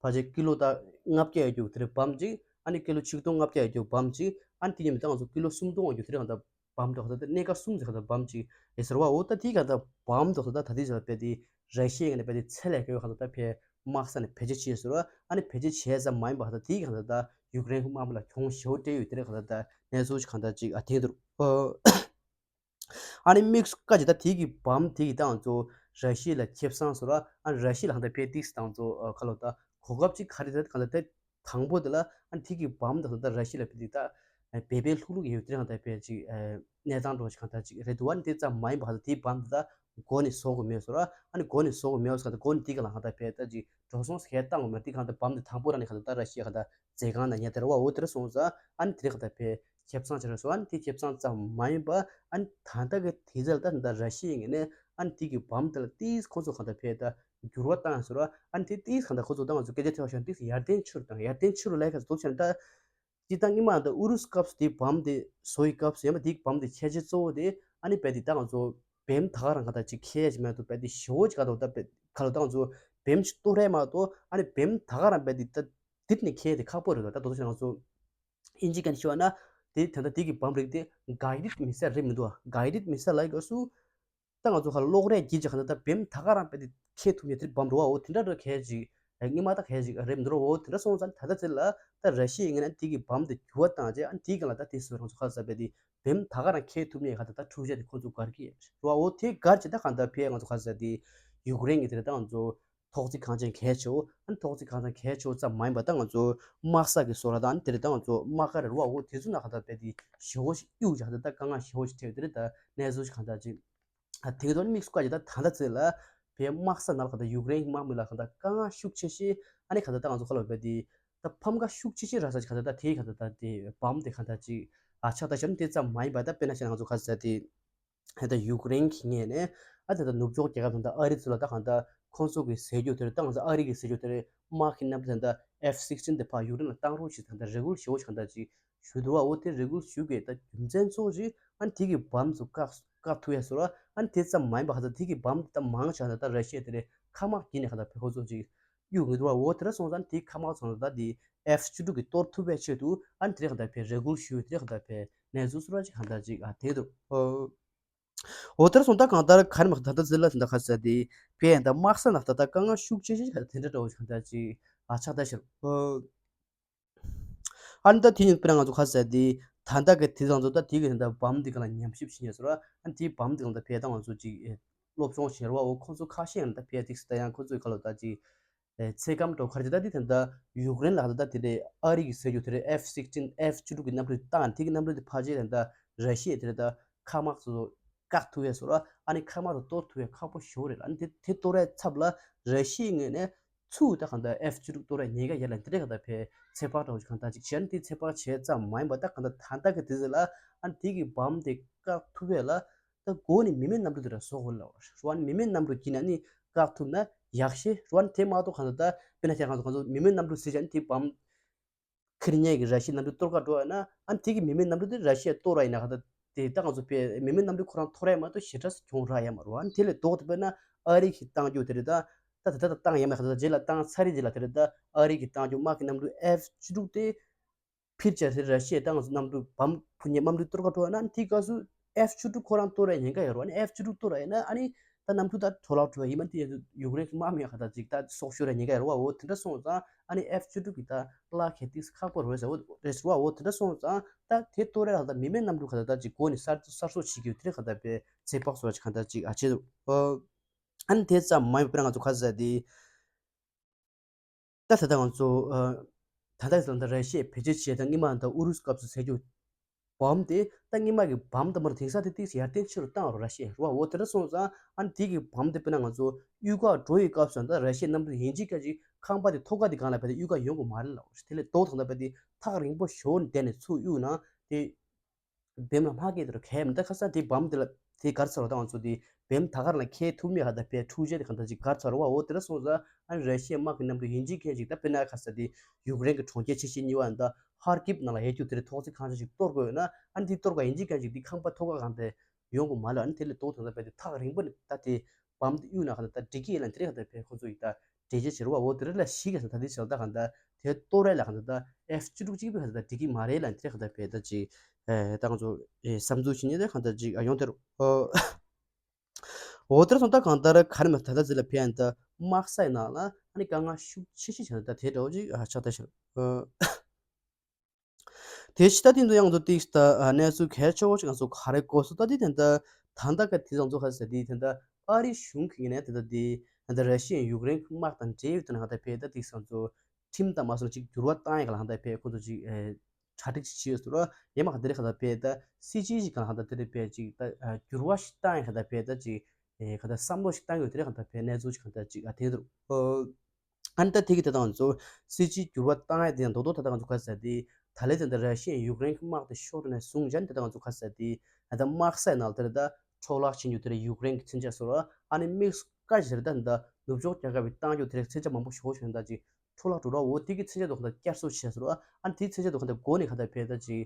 ཕལ་ཆེར་ཀི་ལོ་ད་ལྔ་བརྒྱ་ཡོད་རྒྱུ་དེ་རིགས་བམ་ཅིག་ཨ་ནི་ཀི་ལོ་ཆིག་སྟོང་ལྔ་བརྒྱ་ཡོད་རྒྱུ་བམ་ཅིག་ཨ་ནི་དེ་ཉིན་མི་ད་ང་ཚོ་ཀི་ལོ་སུམ་སྟོང་ཡོད་རྒྱུ་དེ་རིགས་ག་ད་བམ་འགྲོ་ག་ད་གནས་ཀ་གསུམ་ཟེར་ག་ད་བམ་ཅིག་ཡིན་ས་རོ། འོ་ད་དེ་ག་ད་བམ་འགྲོ་ག་ད་ད་དེ་ཟེར་བ་དཔེ་དེ་ར་ཤི་ཡའི་ངོས་ནས་དཔེ་དེ་ཚད་ལས་བརྒལ་བའི་ག་ད་ད་ཕལ་དམག་ས་ནས་བེད་སྤྱོད་བྱས་ཟེར་བ། ཨ་ནི་བེད་སྤྱོད་བྱས་ཙམ་མ་ཡིན་པ་ག་ད་དེའི་ག་ད་ད་ཡུཀ་རེན་གྱི་དམག་མི་ལ་གྱོང་ཞེ་པོ་སྤྲད་ཡོད། དེ་རེད་ག་ད་ད་གནས་ཚུལ་ག་ད་ཅིག་ཨ་དེ་འདུག་ཨོ། ཨ་ནི་དམིགས་སུ་བཀར་གྱི་ད་དེ་གི་བམ་དེ་གི་ད་ང་ཚོ་ར་ཤི་ཡ་ལ་ཁེ་བཟང་ཟེར་བ། ཨ་ནི་ར་ཤི་ཡ་ལ་ག་ད་ཕལ་ཏིག་སི་ད་ང་ཚོ་ཁ་ལོ་ད་གོ་སྐབས་ཅིག་ག་རེ་ད་ག་ད་ད་དང་པོ་དེ་ལ་ཨ་ནི་དེ་གི་བམ་དང་ད་ར་ཤི་ཡ་ལ་ཕལ་ཏིག་ད་བེ་བེ་ལྷུག་ལྷུག་ཡོད་དེ་རང་ད་ཕལ་ཅིག་གནས་སྟངས་འགྲོ་ཞིག་གང་ད་ཅིག་རེད་འདུག་ཨ་ནི་དེ་ཙམ་མ་ཡིན་པ་ག་ད་དེའི་བམ་དེ་ད་མགོ་ནས་བཟོ་དགོས་མེད་ཟེར་བ། ཨ་ནི་མགོ་ནས་བཟོ་དགོས་མེད་ཟེར་ག་ད་མགོ་ནས་དེ་ག་ལ་གང་ད་ཕལ་ད་ཅིག་འགྲོ་སོང་ཟེར་བཏང་དགོས་མེད། དེ་གང་ད་བམ་དེ་དང་པོ་རང་ནས་གང་ད་ད་ར་ཤི་ཡ་གང་ད་མཛད་ཁང་ན་ཉལ་དེ་ར་བ་འོ་དེ་ར་སོང་ཙང་ཨ་ནི་དེ་རེད་གང་ད་ཕལ་ཁེ་བཟང་ཆེ་ར་སོང་། ཨ་ནི་དེ་ཁེ་བཟང་ཙམ་མ་ཡིན་པ་ཨ་ནི་ད་ལྟ་གི་དེ་ཚད་ལ་ད་ད་ར་ཤི་ཡའི་ངོས་ནས་ཨ་ནི་དེ་གི་བམ་དེ་ལ་ཏིས་ཁོ་ཚོ་གང་ད་ཕལ་ད་འགྱུར་བ་བཏང་ཟེར་བ། ཨ་ནི་དེ་ཏིས་གང་ད་ཁོ་ཚོ་ད་ང་ཚོ་སྐད་ཆ་ཐོས་ཤིང་ཏིས་ཡར་ལྡན་ཕྱིར་དང་ཡར་ལྡན་ཕྱིར་ལ་ལས་ཀ་ཚོ་ཐོབ་ཆེན་ད། སྤྱིར་བཏང་སྔོན་མ་ད་ཨུ་རུ་སུ་སྐབས་སུ་དེའི་བམ་དེ་བཟོ་ཡི་སྐབས་སུ་ཡང་མ་དེའི་བམ་དེ་ཁྱད་ཆོས་གཙོ་བོ་དེ་ཨ་ནི་དཔེ་དེ་ད་ང་ཚོ་བེམ་ད་ག་རང་ག་ད་ཅིག་ཁྱད་ཅིག་མེད་དུ་དཔེ་དེ་ཞེ་པོ་ཅིག་ག་ད་དཔེ་ ད་ལོ་ད་ང་ཚོ་བེམ་ཞིག་གཏོར་རེད་མ་གཏོགས། ཨ་ནི་བེམ་ད་ག་རང་རྦད་དེ་ད་དེ་ནས་ཁྱེར་ཏེ་ཁག་པོ་རེད་ད། ད་དོ་ཚོ་ང་ཚོ་ཨིན་ཇི་སྐད་ནས་ཤོད་ན་དེ་ད་ལྟ་དེ་གི་བམ་རིགས་དེ་guided missile རེད་མི་འདུག guided missile ལ་ཡི་ག་སུ། ད་ང་ཚོ་ཧ་ལོག་རེད་གྱིས་ཀྱི་ཧ་ད་ད་བེམ་ད་ག་རང་རྦད་དེ་ཁྱེར་ཐུབ་ཉེ་དེ་བམ་རེད་བ། འོ་དེ་འདྲ་རེད་གལ་ཅིག་སྔོན་མ་ད་གལ་ཅིག་རེད་མི་འདུག་འོ་དེ་འདྲ་སོང་ཙང་ད་ལྟ་ཚེ་ལ་ད་ར་ཤི་ཡའི་ངོས་ནས་དེ་གི་བམ་དེ་འགྱུར་བ་བཏང་རྗེས། ཨ་ནི་དེ་ག་ལ་ད་དེ་སོ་ང་ཚོ་ཁ་ས་རྦད་དེ་བེམ་ད་ག་རང་ཁྱེར་ཐུབ་ཉེ་ཧ་ད་ད་འཕྲུལ་ཆས་དེ་ཁོ་ཚོ་སྒར་གྱི་རེད་བ། འོ་དེ་སྒར་ཅིག་ད་གང་ད་ཕེ་ང་ཚོ་ཁ་ས་དེ་ཡུཀ་རེན་གྱི་དེ་རེད་ད་ང་ཚོ་ཐོག་བརྩེགས་ཁང་ཆེན་གལ་ཆེ་བོ། ཨ་ནི་ཐོག་བརྩེགས་ཁང་ཆེན་གལ་ཆེ་བོ་ཙམ་མ་ཡིན་པ་ད་ང་ཚོ་དམག་ས་གི་སོ་ར་དང་ཨ་ནི་དེ་རེད་ད་ང་ཚོ་དམག་སྒར་རེད་བ། འོ་དེ་ཚོ་ན་ཁ་ད་རྦད་དེ་ཞེ་བོ་ཞིག་གཡུག་ཅིག་ཧ་ད་ད་དཀའ་ངལ་ཞེ་བོ་ཞིག་འཕྲད་ཡོད་དེ་རེད་ད་གནས་ཚུལ་ཞིག་གང་ད་ཅིག་ཨ་དེ་གི་ཐོག་ནས་དམིགས་སུ་བཀར་ཅིག་ད་ད་ལྟ་ཚེ་ལ་བེ་དམག་ས་ནང་ལ་གང་ད་ཡུཀ་རེན་གྱི་དམག་མི་ལ་གང་ད་དཀའ་ངལ་ཤུགས་ཆེ་ཤོས། ཨ་ནི་གང་ད་ད་ང་ཚོ་ཁ་ལ་རྦད་དེ་ད་ཕམ་ཁ་ཤུགས་ཆེ་ཤོས་རག་ས་ཅིག་གང་ད་ད་དེ་གང་ད་ད་དེ་བམ་དེ་གང་ད་ཅིག་ཨ་ཆགས་ད་ཤར་ནི་དེ་ཙམ་མ་ཡིན་པ་ད་དཔེར་ན་བཤད་ན་ང་ཚོ་ཁ་ས་དེ་ད་ཡུཀ་རེན་གྱི་ངོས་ནས་ཨ་ད་ད་ནུབ་ཕྱོགས་རྒྱལ་ཁབ་དང་ད་ཨ་རི་ཚོ་ལ་ད་གང་ད་ཁོང་ཚོ་གི་ཟས་རྒྱུ་དེར་ད་ང་ཚོ་ཨ་རི་གི་ཟས་རྒྱུ་དེར་དམག་གི་རྣམ་པ་ད་ད་F sixteen དེ་ཕར་ཡུཀ་རེན་ལ་བཏང་རོགས་ཞེས་ད་ད་རེ་སྐུལ་ཞེ་བོ་ཞིག་གང་ད་ཅིག་ཞུ་འདུག་བ། འོ་དེ་རེ་སྐུལ་ཞུ་དགོས་ད་རྒྱུ་མཚན་གཙོ་བོ་ཞིག་ཨ་ནི་དེ་གི་བམ་ཚོ་བཀག་བཀག་ཐུབ་ཡ་བཟོ་ར། ཨ་ནི་དེ་ཙམ་མ་ཡིན་པ་གང་ད་དེ་གི་བམ་ད་མང་ཆེ་ད་ད་ར་ཤི་ཡ་དེ་རེད་མཁའ་དམག་གི་ནས་གང་ད་བེ་ཁོ་ཚོ་ཅིག་གཡུག་གི་འདུག་བ། འོ་དེ་འདྲ་སོང་ཙང་དེའི་མཁའ་དམག་ཚོ་ད་དེ་F བཅུ་དྲུག་གི་གཏོར་ཐུབ་པའི་ཆེད་དུ་ཨ་ནི་དེ་རེད་གང་ད་བེ་རེ་སྐུལ་ཞུས་དེ་རེད་གང་ད་བེ་གནས་ཚུལ་སོ་ར་ཅིག་གང་ད་ཅིག་ཨ་དེ་འདུག་འོ་དེར་སོང་ད་གང་ལྟར་ག་རེ་མ་ད་ལྟ་ཟེར་ལ་ཟིན་ད་ཁ་ཟེར་དེ་བས་ད་དམག་ས་ནང་ད་ལྟ་དཀའ་ངལ་ཤུགས་ཆེ་ཆེ་ག་དེ་འདྲ་འདྲ་བོ་ཞིག་གང་ལྟར་ཅིག་ཨ་ཆགས་ད་ཤར། ཨ་ནི་ད་དེ་ཉིན་དཔེར་ན་ང་ཚོ་ཁ་ཟེར་དེ་ད་ལྟ་གི་དེ་ཚང་ཚོ་ད་དེ་གི་ད་ལྟ་བམ་འདི་ག་ལ་ཉམས་ཞིབ་བྱེད་ཉེ་ཟེར་བ། ཨ་ནི་དེའི་བམ་འདི་ག་ལ་ད་ཕེ་ད་ང་ཚོ་ཅིག་སློབ་སྦྱོང་བྱེད་ར་བ། འོ་ཁོ་ཚོ་ཁ་ཤས་ཡང་ད་ཕེ་ཏིག་སི་ད་ཡང་ཁོ་ཚོའི་ཁ་ལོ་ད་ཅིག་ཚེ་སྐམ་འགྲོ་གར་ཅི་ད་དེ་ད་ལྟ་ཡུཀ་རེན་ལ་ད་ལྟ་དེ་རེད་ཨ་རི་གི་ཟེར་རྒྱུ་དེ་རེད་F sixteen F བཅུ་དྲུག་གི་གནམ་གྲུ་བཏང་། དེ་གི་གནམ་གྲུ་དེ་ཕལ་ཆེར་ད་ལྟ་ར་ཤི་ཡ་དེ་རེད་ད་མཁའ་དམག་ཚོ་བཀག་ཐུབ་ཡས་སོ་ར། ཨ་ནི་མཁའ་དམག་ཚོ་གཏོར་ཐུབ་ཡས་ཁག་པོ་ཞེ་པོ་རེད། ཨ་ནི་དེ་དེ་གཏོར་ཡས་ཚབ་ལ་ར་ཤི་ཡའི་ངོས་ནས་ཚུར་ད་གང་ལྟར་F བཅུ་དྲུག་གཏོར་ཡས་ཉེན་ཁ་ཡོད་ལ་དེ་རེད་གང་ལྟར་ཕེ་ཚེ་དཔག་འདྲ་བོ་ཞིག་གང་ལྟར་ཅིག་བྱས་ན་དེ་ཚེ་དཔག་བྱས་ཙམ་མ་ཡིན་པ་ད་གང་ལྟར་ད་ལྟ་གི་དེ་ཚོ་ལ་ཨ་ནི་དེ་གི་བམ་དེ་བཀག་ཐུབ་ཡས་ལ། ད་འགོ་ནས་མི་མེད་གནམ་གྲུ་དེ་འདྲ་བཟོ་དགོས་ལ་བ། རུ་བ་ནི་མི་མེད་གནམ་གྲུ་གྱི་ནང་ནས་བཀག་ཐུབ་ན་ཡག་ཤེས། རུ་བ་ནི་དེ་མ་གཏོགས་གང་ལྟར་ད་དཔེར་ན་ཁྱེད་རང་ཚོ་གང་ཚོ་མི་མེད་གནམ་གྲུ་ཟེར་བྱས་ནས་དེ་བམ་ཁིར་ཉེ་གི་ར་ཤི་གནམ་གྲུ་གཏོར་ག་འགྲོ་བ་ན་ཨ་ནི་དེ་གི་མི་མེད་གནམ་གྲུ་དེ་ར་ཤི་ཡ་གཏོར་ར་ཡིན་ན་གང་ལྟར་དེ་ད་ང་ཚོ་དཔེ་མི་མེད་གནམ་གྲུ་ཁོ་རང་ཐོར་ཡ་མ་གཏོགས་ཞེ་དྲག་གྱོང་རག་ཡ་མ་རུ་བ། ཨ་ནི་དེ་ལས་ལྡོག་ཏུ་དཔེར་ན་ཨ་རི་གི་བཏང་རྒྱུ་དེ་རེད་ད། ད་ད་ད་ད་བཏང་ཡ་མ་གང་ལྟར་རྗེས་ལ་བཏང་ཚར་རེད། རྗེས་ལ་དེ་རེད་ད་ཨ་རི་གི་བཏང་རྒྱུ་དམག་གི་གནམ་གྲུ་F བཅུ་དྲུག་དེ། ཕིར་ཅར་ཧེ་ར་ཤི་ཡའི་ཏང་གནམ་གྲུ་བམ་ཕུ་ཉེ་དམག་གྲུ་གཏོར་ག་འགྲོ་བ་ན་དེའི་སྐབས་སུ་F བཅུ་དྲུག་ཁོ་རང་གཏོར་ཡ་ཉེན་ཁ་ཡོད་རེད་བ། ཨ་ནི་F བཅུ་དྲུག་གཏོར་ཡ་ཡིན་ན་ཨ་ནི་ད་གནམ་གྲུ་ད་འཕྲོ་བརླག་འགྲོ་ཡ་ཡིན་མ་དེ་ཡུཀ་རེན་གྱི་དམག་མི་ཡ་ག་ད་ཅིག་ད་སྲོག་ཤོར་ཡ་ཉེན་ཁ་ཡོད་རེད་བ། འོ་དེ་འདྲ་སོང་ཙང་ཨ་ནི་F བཅུ་དྲུག་གི་ད་གླ་ཁེ་ཏིག་ཁག་པོ་རེད་ཟེར་བ་རེད་ཟེར་བ། འོ་དེ་འདྲ་སོང་ཙང་ད་དེ་གཏོར་ཡ་ལ་ད་མི་མེད་གནམ་གྲུ་ག་ད་ད་ཅིག་སྒོ་ནས་གསར་གསར་བཟོ་བྱེད་རྒྱུ་དེ་རེད་ག་ད་པའི་ཚེ་དཔག་བཟོ་བ་ཅིག་ག་ད་ཅིག་ཨ་བྱེད་འདུག་ཨ་ནི་དེ་ཙམ་མ་ཡིན་པར་ང་ཚོ་ག་ཟེར་དེ། ད་ད་ལྟ་ང་ཚོ་ཨ་ད་ལྟ་ད་ལྟ་ར་ཤི་ཡས་བེད་སྤྱོད་བྱས་དང་སྔོན་མ་ད་ཨུ་རུ་སུ་སྐབས་སུ་ཟེར་རྒྱུ་བམ་དེ་ད་སྔོན་མ་གི་བམ་དང་མར་དེང་སང་དེ་ཏིག་ཡར་ཐོན་ཆེ་རུ་བཏང་རོགས་ར་ཤི་ཡས་རུ་བ། འོ་དེ་འདྲ་སོང་ཙང་ཨ་ནི་དེ་གི་བམ་དེ་དཔེར་ན་ང་ཚོ་གཡུལ་ཁ་འགྲོ་ཡི་སྐབས་སུ་ད་ར་ཤི་ཡས་གནམ་གྲུ་ཡིན་གཅིག་ཁ་ཅིག་ཁང་པ་དེ་ཐོག་ཁ་དེ་སྒང་ལ་བས་ཏེ་གཡུལ་ཁ་ཡོང་གི་མ་རེད་ལ། དེ་ལས་ལྡོག་དང་ད་བས་ཏེ་ཐག་རིང་པོ་ཞོར་བསྡད་ནས་ཚུར་གཡུག་ན་དེ། བེམ་ལ་མ་སྐད་དེ་རུ་གས་མི་འདུག་ཁ་སང་དེ་བམ་དེ་ལ་དེ་གར་ཚར་བ་དང་ང་ཚོ་དེ་བེམ་ད་གར་ལ་ཁས་ཐུབ་མེད་ཧ་ད་པའི་འཕྲུལ་ཆས་དེ་གང་ལྟར་ཅིག་གར་ཚར་བ། འོ་དེ་འདྲ་སོང་ཙང་ཨ་ནི་ར་ཤི་ཡའི་དམག་གི་གནམ་གྲུ་ཡིན་གཅིག་མཁན་ཅིག་ད་དཔེར་ན་ཁ་ས་དེ་ཡུཀ་རེན་གྱི་གྲོང་ཁྱེར་ཆེ་ཤོས་གཉིས་པ་ད་ཧར་ཀིབ་ནང་ལ་ཡོད་རྒྱུ་དེ་རེད། ཐོག་བརྩེགས་ཁང་ཆེན་ཞིག་གཏོར་དགོས་ཡོད་ན་ཨ་ནི་དེ་གཏོར་ག་ཡིན་གཅིག་མཁན་ཅིག་དེ་ཁང་པ་ཐོག་ཁ་གང་དེ་ཡོང་གི་མ་ལ། ཨ་ནི་དེ་ལས་ལྡོག་དང་ད་པའི་དེ་ཐག་རིང་པོ་ནས་ད་དེ་བམ་དེ་གཡུག་ན་གང་ལྟར་ད་འགྲིག་གི་ཡིན་ལ་དེ་རེད་གང་ལྟར་པའི་ཁོ་ཚོ་ཡིས་ད། དེ་རྗེས་ཕྱིར་བ། འོ་དེ་རིགས་ལ་ཞིག་ག་ས་ད་དེ་ཕྱིར་ད་གང་ལྟར་དེ་གཏོར་རེས་ལ་གང་ལྟར་ད་F་བཅུ་དྲུག་གཅིག་པུས་གང་ལྟར་འགྲིག་གི་མ་རེད་ལ་དེ་རིགས་གང་ལྟར་བས་ད་ཅིག་ཨེ་ད་ང་ཚོ་ཨེ་བསམ་ཚུལ་ཞིག་ནི་ད་གང་ལྟར་ཅིག་ཨ་ཡོང་དེ་རུ། འོ་དེར་སོང་ད་གང་ལྟར་ག་རེ་མ་ད་ད་ཟེར་ལ་ཕན་ཡང་ད་དམག་སའི་ནང་ལ་ཨ་ནི་དཀའ་ངལ་ཤུགས་ཆེ་ཤོས་བྱས་ད་དེ་འདྲ་བོ་ཅིག་ཨ་ཆགས་ད་ཕྱིར། དེ་ཕྱི་ད་ཐེངས་དུ་ཡང་དུ་ཏིག་ད་གནས་ཚུལ་གལ་ཆེ་བོ་ཞིག་ང་ཚོ་ག་རེ་གོ་སོང་ད་དེ་དེ་འདྲ་ད་ལྟ་ག་དེ་ང་ཚོ་ག་ཟེར་དེ་དེ་འདྲ་ཨ་རི་གཞུང་གི་ནས་དེ་འདྲ་དེ་ད་ར་ཤི་ཡ་ཡུཀ་རེན་དམག་དང་འབྲེལ་ཡོད་དུ་ན་ག་ད་ཕེ་ད་ཏིག་ང་ཚོ་ཁྲིམས་དང་མ་སོང་ཅིག་འགྱུར་བ་བཏང་ཡ་ག་ལ་ག་ད་ཕེ་ཁོ་ཚོ་ཅིག་གྲ་སྒྲིག་ཅིག་བྱས་ཡོད་ཟེར་རོ། ཡ་མ་ག་དེ་རེ་ག་ད་ཕེ་ད་སྲིད་ཇུས་ཅིག་ག་ལ་ག་ད་དེ་རེ་ཕེ་ཅིག་ད་འགྱུར་བ་ཞིག་བཏང་ཡ་ག་ད་ཕེ་ད་ཅིག་ག་ད་བསམ་བློ་ཞིག་བཏང་ཡོད་དེ་རེ་ག་ད་ཕེ་གནས་ཚུལ་ཅིག་ག་ད་ཅིག་ཨ་དེ་འདུག་ཨ་ནི་ད་དེ་གི་ད་ལྟ་ང་ཚོ་སྲིད་ཇུས་འགྱུར་བ་བཏང་ཡ་དེ་ཡང་རྡོག་རྡོག་ད་ལྟ་ང་ཚོ་ག་ཟེར་དེ་ད་ལན་དེ་འདྲ་ར་ཤི་ཡ་ཡུཀ་རེན་གྱི་དམག་དེ་ཤོར་ནས་བཟུང་ཡང་ད་ལྟ་ང་ཚོ་ག་ཟེར་དེ་ད་ལྟ་དམག་སའི་ནང་དེར་ད་འཕྲོ་བརླག་ཕྱིན་རྒྱུ་དེར་ཡུཀ་རེན་གྱི་མཚོན་ཆ་བཟོ་ར། ཨ་ནི་དམིགས་སུ་བཀར་ཞིག་ད་ད་ནུབ་ཕྱོགས་རྒྱལ་ཁབ་ཀྱི་བཏང་རྒྱུ་དེར་མཚོན་ཆ་མང་པོ་ཞོག་ཞོག་ད་ཅིག་འཕྲོ་བརླག་འགྲོ་ར། འོ་དེ་གི་མཚོན་ཆ་དེ་ག་ད་བསྐྱར་གསོ་བྱས་བཟོ་ར། ཨ་ནི་དེའི་མཚོན་ཆ་དེ་ག་ད་འགོ་ནས་ག་ད་ཕེ་ད་ཅིག་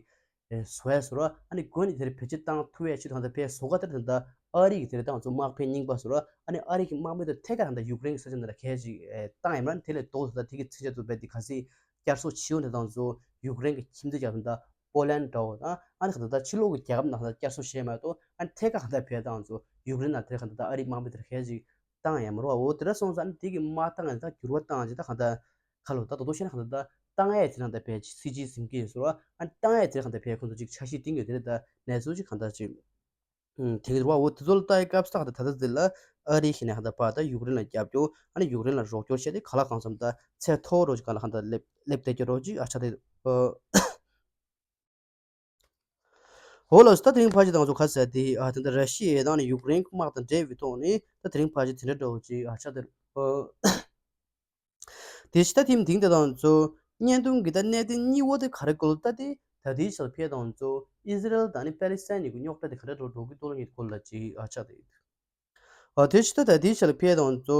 བཟོ་ཡ་བཟོ་ར། ཨ་ནི་འགོ་ནས་དེར་བེད་སྤྱོད་བཏང་ཐུབ་ཡ་ཆེད་དུ་ག་ད་ཕེ་བཟོ་ག་དེར་ད་ད་ ཨ་རི་གི་དེ་རེད་ད་ང་ཚོ་དམག་དཔོན་རྙིང་པ་ཚོ་ར་ཨ་ནི་ཨ་རི་གི་དམག་མི་དེ་ཐད་ཀར་ད་ཡུཀ་རེན་གི་ས་ཆ་འདི་ལ་གས་ཅིག་བཏང་ཡིན་པ་ན་དེ་ལས་ལྡོག་ད་དེ་གི་མཚོན་ཆ་ཚོ་བས་དེ་ག་སྲིད་བསྐྱར་གསོ་བྱེད་ཡོང་དེ་དང་ཚོ་ཡུཀ་རེན་གི་ཁྱིམ་མཚེས་རྒྱ་ད་པོ་ལན་འདྲ་བོ་དང་ཨ་ནི་ག་ད་ད་ཕྱི་ལོགས་གི་རྒྱལ་ཁབ་ནང་ད་བསྐྱར་གསོ་བྱས་མ་གཏོགས་ཨ་ནི་ཐད་ཀར་ག་ད་བས་དང་ཚོ་ཡུཀ་རེན་ལ་དེ་ག་ད་ད་ཨ་རི་དམག་མི་དེར་གས་ཅིག་བཏང་ཡང་མ་རུང་བ་འོ་དེ་འདྲ་སོང་ཙང་དེ་གི་མ་བཏང་ཡང་ད་འགྱུར་བ་བཏང་ཡང་ད་གང་ལྟར་ཁ་ལོ་ད་དོ་དོ་ཤེས་ན་གང་ལྟར་ད་བཏང་ཡས་དེ་རང་ད་བས་སྲིད་ཇུས་ཟིན་གྱི་ཡོད་ཟེར་བ་ཨ་བཏང་ཡས་དེ་རང་ད་བས་ཁོང་ཚོ་ཅིག་འཆར་གཞི་བཏིང་ཡོད་དེ་རེད་ད་གནས་ཚུལ་ཅིག་གང་ལྟར་ཅིག་དེ་གི་རུ་བ་འོ་དེ་ཚོ་ལ་ལྟ་ཡི་སྐབས་སུ་ད་གང་ལྟར་ད་ལྟ་དེ་ལ་ཨ་རི་ཤི་ནས་གང་ལྟར་པ་ད་ཡུཀ་རེན་ལ་རྒྱབ་སྐྱོར་ཨ་ནི་ཡུཀ་རེན་ལ་རོགས་སྐྱོར་བྱས་ཏེ་ག་ལ་གང་འཚམ་ད་ཚད་མཐོ་རོགས་ཅིག་གང་ལ་གང་ལྟར་སླེབས་སླེབས་བསྡད་ཀྱི་རོགས་ཅིག་ཨ་ཆ་དེ། འོ་ལགས་སོ། ད་དེ་རིང་ཕལ་ཆེར་དང་ཚོ་ཁ་ཟེར་དེ་ཨ་དེ་འདྲ་ར་ཤི་ཡའི་དང་ནི་ཡུཀ་རེན་དམག་དང་འབྲེལ་བའི་ཐོག་ནས་ད་དེ་རིང་ཕལ་ཆེར་དེ་འདྲ་འདྲ་བོ་ཅིག་ཨ་ཆགས་བསྡད་འདུག་དེ་ཕྱི་ད་ཐིམ་དེང་དེ་དང་ཚོ་བརྙན་ཐུང་གི་ད་གནད་དོན་གཉིས་པོ་དེ་ག་རེ་སྐོར་ད་དེ་ད་དེའི་ཆར་ཕེ་དང་ཚོ་ཨི་ཟི་རལ་དང་ནི་པེ་ལི་སི་ཐན་གཉིས་ཀྱི་རྙོག་དྲ་དེ་ག་འདྲ་འགྲོ་འགྲོ་གི་འདུག་ལ་གཉིས་སྐོར་ལ་ཅིག་ཨ་ཆགས་བསྡད་འདུག་ཨ་དེ་ཕྱི་ད་ད་དེའི་ཆར་ཕེ་དང་ཚོ་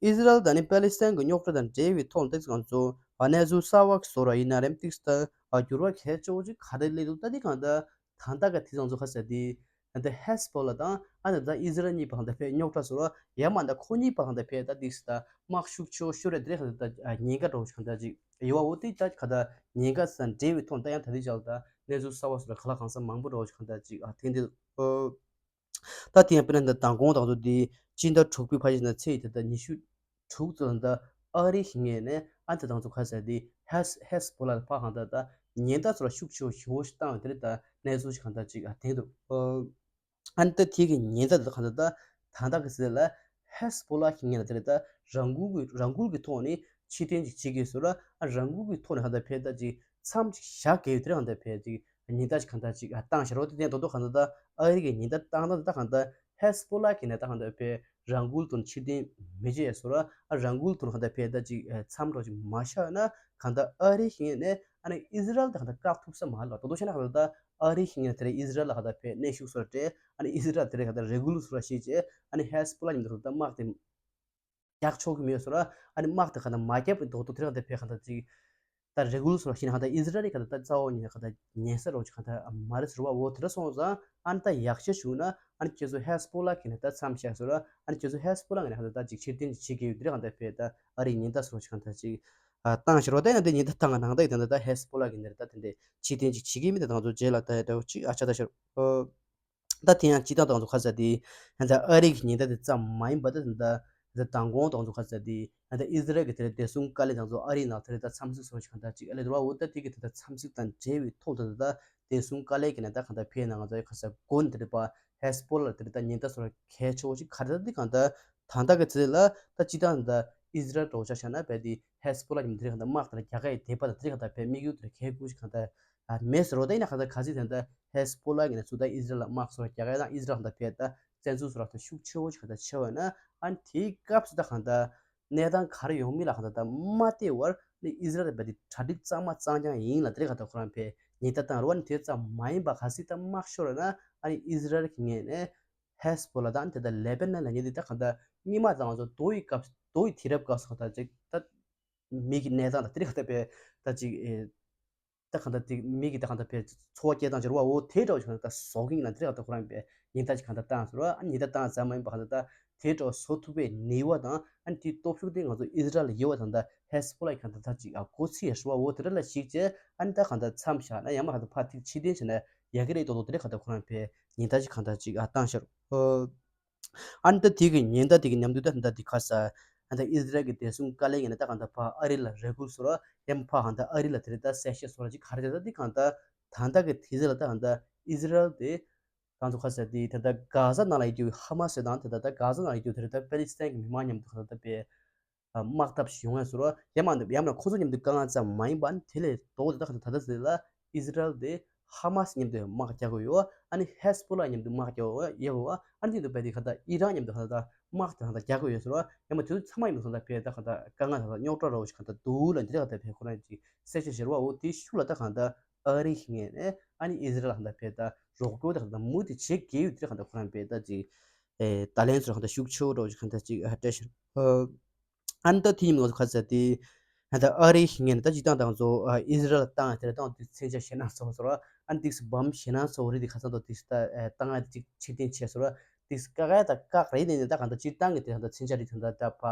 ཨི་ཟི་རལ་དང་ནི་པེ་ལི་སི་ཐན་གྱི་རྙོག་དྲ་དང་འབྲེལ་བའི་ཐོག་ཏེག་ཙམ་ཚོ་ཨ་གནས་ཚུལ་གསར་བ་བཟོ་ར་ཡིན་ན་རེམ་ཏིག་ད་ཨ་འགྱུར་བ་གལ་ཆེ་བོ་ཅིག་ག་རེ་སླེབས་འདུག་ད་དེ་གང་ད་ད་ལྟ་ག་དེ་ཙམ་ཚོ་ཁ་ཟེར་དེ་ད་ལྟ་ཧེ་སི་བྷོ་ལ་དང་ཨ་ནི་ད་ཨི་ཟི་རལ་གཉིས་བར་ད་ཕེ་རྙོག་དྲ་བཟོ་ར་ཡ་མ་ད་ཁོ་གཉིས་བར་ད་ཕེ་ད་ཏིག་ད་དམག་ཤུགས་ཆེ་བོ་ཤོར་རེད་དེ་གང་ད་ཉེན་ཁ་འདྲ་བོ་ཅིག་གང་ད་ཅིག་ཡོད་བ་འོ་དེ་ད་ག་ད་ཉེན་ཁ་དང་འབྲེལ་བའི་ཐོག་ད་ཡང་ད་དེ་ཅག་ད་གནས་ཚུལ་གསར་བ་བཟོ་ར་ག་ལ་གང་ས་མང་པོ་འདྲ་བོ་ཅིག་གང་ད་ཅིག་ཨ་དེ་འདི། ད་དེ་ཡང་དཔེར་ན་འདི་མདང་དགོང་དང་ཚོ་འདི་སྤྱི་ཟླ་དྲུག་པའི་ཕལ་ཆེར་ན་ཚེས་དེ་ད་ཉི་ཤུ་དྲུག་ཙམ་ད་ཨ་རི་ཞིག་ངེས་ནས་ཨ་འདི་དང་ཚོ་ཁ་ཟེར་འདི་ཧེ་སི་ཧེ་སི་བྷོ་ལ་ཕ་གང་ད་ད་ཉེན་བརྡ་ཚོ་ལ་ཤུགས་ཆེ་བོ་ཞེ་བོ་ཞིག་བཏང་བ་དེ་རེད་ད་གནས་ཚུལ་ཞིག་གང་ད་ཅིག་ཨ་དེ་འདུག་ཨ་འདི་དེ་གི་ཉེན་བརྡ་དེ་གང་ད་ད་ད་ད་གི་ཟེར་ལ་ཧེ་སི་བྷོ་ལ་ཞིག་ངེས་ན་དེ་རེད་ད་རང་འགུལ་གི་རང་འགུལ་གི་ཐོག་ནས་ཕྱིར་འཐེན་ཅིག་བྱེད་དགོས་ཟེར་ལ་ཨ་རང་འགུལ་གི་ཐོག་ནས་གང་ད་ཕེ་ད་ཅིག་མཚམས་ཅིག་བཞག་དགོས་དེ་རེད་གང་ད་ཕེ་ཅིག་ཉེན་བརྡ་ཞིག་གང་ལྟར་ཅིག་བཏང་ཤར་བ་དེ་དེ་མདོ་མདོ་གང་ལྟར་ཨ་རི་གི་ཉེན་བརྡ་བཏང་ན་ད་གང་ལྟར་ཧེ་སི་བྷོ་ལ་གི་ནས་ད་གང་ལྟར་ཕེ་རང་འགུལ་དུ་ཕྱིར་འཐེན་མི་བྱེད་ཟེར་བ་ཨ་རང་འགུལ་དུ་གང་ལྟར་ཕེ་ད་ཅིག་མཚམས་འགྲོ་ཅིག་མ་བཞག་ན་གང་ལྟར་ཨ་རི་གི་ནས་ཨ་ནི་ཨི་ཟི་རལ་ད་གང་ལྟར་བཀག་ཐུབ་ས་མ་ལ་དོ་དོ་ཤ་ན་གང་ལྟར་ཨ་རི་གི་ནས་དེ་རེད་ཨི་ཟི་རལ་ལ་གང་ལྟར་ཕེ་གནས་ཤུགས་སོར་སྤྲད་ཨ་ནི་ཨི་ཟི་རལ་དེ་རེད་གང་ལྟར་རེ་སྒུག་སོར་ཤེས་བྱས་ཨ་ནི་ཧེ་སི་བྷོ་ལ་ཉིན་དུ་གང་ལྟར་དམག་དེ་རྒྱག་ཆོག་གི་མེད་ཟེར་བ། ཨ་ནི་དམག་དེ་གང་ལྟར་མ་བརྒྱབ་པའི་ཐོག་ཏུ་དེ་རིང་གང་ལྟར་ཕེ་གང་ལྟར་ཅིག་ད་རེ་སྒུག་ཟེར་བ་ཞིག་ནི་གང་ལྟར་ཨི་ཟི་རལ་གང་ལྟར་ད་རྩ་བ་ཉིད་ནས་གང་ལྟར་ཉན་ས་རོགས་ཀྱི་གང་ལྟར་མ་རེད་ཟེར་བ། འོ་དེ་འདྲ་སོང་ཙང་ཨ་ནི་ད་ཡག་ཤོས་བྱུང་ན་ཨ་ནི་ཁྱེད་ཚོ་ཧེ་སི་བྷོ་ལ་གི་ནས་ད་མཚམས་བཞག་ཟེར་བ། ཨ་ནི་ཁྱེད་ཚོ་ཧེ་སི་བྷོ་ལ་གི་ནས་གང་ལྟར་ད་ཅིག་ཕྱིར་འཐེན་ཅིག་བྱེད་ཀྱི་ཡོད། དེ་རིང་གང་ལྟར་ཕེ་ད་ཨ་རིའི་ཉེན་བརྡ་ཟེར་བ་ཞིག་གང་ལྟར་ཅིག་བཏང་ཤར་བ། ད་ཡང་དེ་ཉེན་བརྡ་བཏང་གི་ནང་ད་ཡིན་ད་ད་ཧེ་སི་བྷོ་ལ་གི་ནས་ད་དེ་འདྲའི་ཕྱིར་འཐེན་ཅིག་བྱེད་ཀྱི་མི་ད་དང་ཚོ་རྗེས་ལ་ད་ཡ་འདྲ་བོ་ཅིག་ཨ་ཆ་ད་ཤར། ད་དེ་ཡང་སྤྱི་བཏང་དང་ཚོ་ཁ་ཟེར་དེ་ད་ཨ་རི་གི་ཉེན་བརྡ་དེ་ཙམ་མ་ཡིན་པ་ད་ད་ད་མདང་དགོང་དང་ཚོ་ཁ་ཟེར་དེ་ད་ཨི་ཟི་རལ་གི་དེ་རེད་བདེ་སྲུང་བཀའ་བློན་དང་ཚོ་ཨ་རིའི་ནང་དེ་རེད་ད་འཚམས་གཟིགས་སོགས་ཤིག་གང་ལྟར་ཅིག་ཨ་ལེ་རུ་བ་འོ་ད་དེ་གི་དེ་ད་འཚམས་གཟིགས་དང་འབྲེལ་བའི་ཐོག་ཏུ་ད་ད་བདེ་སྲུང་བཀའ་བློན་གི་ནས་ད་གང་ལྟར་ཕེ་ན་ང་ཚོ་ཁ་ཟེར་དགོན་དེ་རེད་པ་ཧེ་སི་བྷོ་ལ་དེ་རེད་ད་ཉེན་བརྡ་སོགས་གལ་ཆེ་བོ་ཞིག་ག་རེ་ད་དེ་གང་ལྟར་ད་ལྟ་གི་ཚེ་ལ་ད་སྤྱི་བཏང་ད་ཨི་ཟི་རལ་འགྲོ་ཆ་བཞག་ན་བས་དེ་ཧེ་སི་བྷོ་ལ་ཉིན་དེ་རེད་གང་ལྟར་དམག་དེ་ལ་རྒྱག་ག་ཡི་དེ་པ་ད་དེ་རེད་གང་ལྟར་བས་དམིགས་ཡུལ་དེ་ལ་གལ་དགོས་ཤིག་གང་ལྟར། ཨ་མེད་ཟེར་རོ་ད་ཡིན་ན་གང་ལྟར་ག་ཚིག་དེ་འདྲ་ཧེ་སི་བྷོ་ལ་གི་ནས་ཚུར་ད་ཨི་ཟི་རལ་ལ་དམག་སོགས་རྒྱག་ཡ་དང་ཨི་ཟི་རལ་གང་ལྟར་བས་ད་བཙན་འཛུལ་སོགས་རག་ཐོག་ཤུགས་ཆེ་བོ་ཞིག་གང་ལྟར་ཆེ་བ་ན་ཨ་ནི་དེའི་སྐབས་སུ་ད་གང་ལྟར་གནས་སྟངས་ག་རེ་ཡོང་མིན་ལ་གང་ལྟར་ད་མ་བལྟས་བར་ནི་ཨི་ཟི་རལ་བས་དེ་གྲ་སྒྲིག་གཙང་མ་གཙང་རྐྱང་ཡིན་ལ་དེ་རེད་གང་ལྟར་ཁོ་རང་བས་ཉེན་བརྡ་བཏང་རོགས་ནི་དེ་ཙམ་མ་ཡིན་པ་ག་ཚིག་ད་དམག་ཤོར་ན་ཨ་ནི་ཨི་ཟི་རལ་གི་ངོས་ནས་ཧེ་སི་བྷོ་ལ་དང་དེ་ད་ལེ་པེ་ནན་ལ་ཉེན་བརྡ་ད་གང་ལྟར་སྔོན་མ་ད་ང་ཚོ་རྡོ་ཡི་སྐབས་རྡོ་ཡི་དུས་རབས་སྐབས་སུ་གང་ལྟར་ཅིག་ད་མི་གི་གནས་སྟངས་ད་དེ་རེད་གང་ལྟར་བས་ད་ཅིག་ད་གང་ལྟར་དེ་མི་གི་ད་གང་ལྟར་བས་འཚོ་བ་སྐྱེལ་སྟངས་ཅིག་རེད་བ། འོ་དེ་འདྲ་བ་ཞིག་ད་བཟོ་གི་ཡིན་ན་དེ་རེད་གང་ལྟར་ཁོ་རང་བས་ཉེན་བརྡ་ཅིག་གང་ལྟར་བཏང་ཟེར་བ། ཨ་ཉེན་བརྡ་བཏང་ཙམ་མ་ཡིན་པ་གང་ལྟར་ད་དེ་འདྲ་བ་བཟོ་ཐུབ་པའི་ནུས་པ་དང་ཨ་དེའི་སྟོབས་ཤུགས་དེ་ང་ཚོ་ཨི་ཟི་རལ་ལ་ཡོད་བ་དང་ད་ཧེ་སི་བྷོ་ལ་གང་ལྟར་ད་ཅིག་ཨ་གོ་ཚིག་ཡ་ཧྲི་བ། འོ་དེ་འདྲ་ལ་གཞིགས་བྱས་ཨ་ནི་ད་གང་ལྟར་མཚམས་བཞག་ན་ཡང་མ་གང་ལྟར་ཕར་ཐིག་ཕྱིར་འཐེན་བྱས་ན་ཡག་གི་རེད་མདོག་མདོག་དེ་རེད་གང་ལྟར་ཁོ་རང་བས་ཉེན་བརྡ་ཅིག་གང་ལྟར་ཅིག་ཨ་བཏང་ཤར། ཨ་ནི་ད་དེ་གི་ཉེན་བརྡ་དེ་གི་མཉམ་དུ་ད་ད་དེ་ཁ་ས་ཨ་ད་ཨི་ཟི་རལ་གི་བདེ་སྲུང་བཀའ་བློན་ཡིན་ན་ད་གང་ལྟར་ཕ་ཨ་རི་ལ་རེ་སྐུལ་སོར་ཡང་ཕ་གང་ལྟར་ཨ་རི་ལ་དེ་རེད་ད་གསལ་བཤད་སོར་ཅིག་ག་རེ་རེད་ད་དེ་གང་ལྟར་ད་ལྟ་གི་དུས་ཚོད་ལ་ད་གང་ལྟར་ཨི་ཟི་རལ་དེ་ད་ཚོ་ཁ་ས་དེ་ད་ལྟ་གྷ་ཟ་ནང་ལ་ཡོད་རྒྱུ་ཧ་མ་སི་དང་དེ་ད་ད་གྷ་ཟ་ནང་ལ་ཡོད་རྒྱུ་དེ་རེད་ད་པེ་ལི་སི་ཐན་གི་མི་མང་མཉམ་དུ་གང་ལྟར་དཔེ་དམག་འཐབ་ཞིག་ཡོང་ཡ་ཟེར་རོ། ཡང་མ་འདུག་ཡང་མ་ཁོ་ཚོ་མཉམ་དུ་དཀའ་ངལ་ཙམ་མ་ཡིན་པ་ཨ་ནི་དེ་ལས་ལྡོག་སྟེ་ད་ག་ད་ད་ཟེར་ལ་ཨི་ཟི་རལ་དེ་ཧ་མ་སི་མཉམ་དུ་དམག་རྒྱག་གི་ཡོད། ཨ་ནི་ཧེ་སི་བྷོ་ལ་མཉམ་དུ་དམག་རྒྱག་གི་ཡོད། ཨ་ནི་དེ་འདུག་བས་དེ་ག་ད་ཨི་རན་མཉམ་དུ་ག་ད་དམག་དེ་ག་ད་རྒྱག་གི་ཡོད་ཟེར་རོ། ཡང་མ་དེ་ཚོ་ཚང་མ་མཉམ་དུ་ག་ད་བས་ད་ག་ད་དཀའ་ངལ་ག་ད་རྙོག་དྲ་རོ་ཞིག་ག་ད་འདུག་ལ་འདི་རེད་ག་ད་བས་ཁོ་རང་ཅིག་གསལ་བཤད་བྱེད་རོ། འོ་དེ་ཤུགས་ལ་ད་ག་ད་ཨ་རི་ངོས་ནས་ཨ་ནི་ཨི་ཟི་རལ་ག་ད་བས་ད་རོགས་སྐྱོར་ད་ག་ད་མུ་མཐུད་བྱེད་དགོས་ཡོད་འདི་རེད་ག་ད་ཁོ་རང་བས་ད་ཅིག་ད་ལན་ཚོ་ག་ད་ཤུགས་ཆེ་བོ་རོ་ཞིག་ག་ད་ཅིག་སྤྲད་ཤར། ཨ་ནི་ད་དེ་ཉིན་ང་ཚོ་ཁ་ཟེར་ཏེ། ད་ཨ་རི་ངན་ད་ཅི་བཏང་དང་ཚོ་ཨི་ཟི་རལ་བཏང་དེར་བཏང་དུས་མཚོན་ཆ་ཞེད་སྣང་ཚོགས་ཟེར་བ། ཨ་ནི་ཏིག་སི་བམ་ཞེད་སྣང་ཚོགས་རེད་དེ་ཁ་སང་དང་ཏིག་སི་ད་བཏང་ཡ་ཅིག་ཕྱིར་འཐེན་བྱས་ཟེར་བ། ཏིག་བཀག་ཡ་ད་བཀག་རེད་ནས་ནས་ད་གང་ལྟར་སྤྱིར་བཏང་གི་དེ་གང་ལྟར་མཚོན་ཆ་རིགས་གང་ལྟར་ད་ཕ་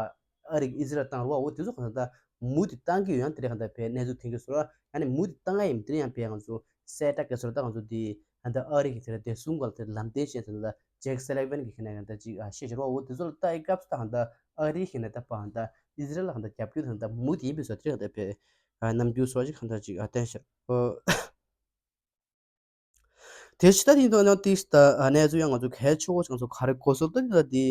ཨ་རི་གི་ཨི་ཟི་རལ་བཏང་རུ་བ་འོ་དེ་ཚོ་གང་ལྟར་ད་མུ་མཐུད་བཏང་གི་ཡོད་ཡང་དེ་རེད་གང་ལྟར་བས་གནས་ཚུལ་ཐོན་གི་སོ་ར་ཡང་ནས་མུ་མཐུད་བཏང་ཡ་ཡིན་དེ་རེད་ཡང་བས་ང་ཚོ་གསལ་བསྒྲགས་གི་སོ་ར་ད་ང་ཚོ་དེ་གང་ལྟར་ཨ་རི་གི་དེ་ར་དེ་གསུང་གང་ལྟར་ལམ་སྟོན་བྱས་ཚུལ་ལ་ཇེག་སེ་ལེ་ཝན་གི་ཁྱེད་ནས་གང་ལྟར་ཅིག་ཨ་བཤད་ཤོར་བ་འོ་དེ་ཚོ་ལ་ལྟ་ཡི་སྐབས་སུ་ད་གང་ལྟར་ཨ་རི་ཁྱེད་ནས་ད་ཕ་གང་ལྟར་ཨི་ཟི་རལ་ལ་གང་ལྟར་རྒྱབ་སྐྱོར་དང་ལྟ་མུ་མཐུད་ཡིན་པའི་བཟོ་དེ་རེད་གང་ལྟར་བས་རྣམ་འགྱུར་སོ་ཅིག་གང་ལྟར་ཅིག་ཨ་བསྟན་ཤར། དེ་ཕྱི་ད་དེ་ཡིན་དུས་ན་ཏིས་ད་གནས་ཚུལ་ཡང་ང་ཚོ་གལ་ཆེ་བོ་ཞིག་ང་ཚོ་ག་རེ་གོ་སོང་ད་དེ་ད་དེ་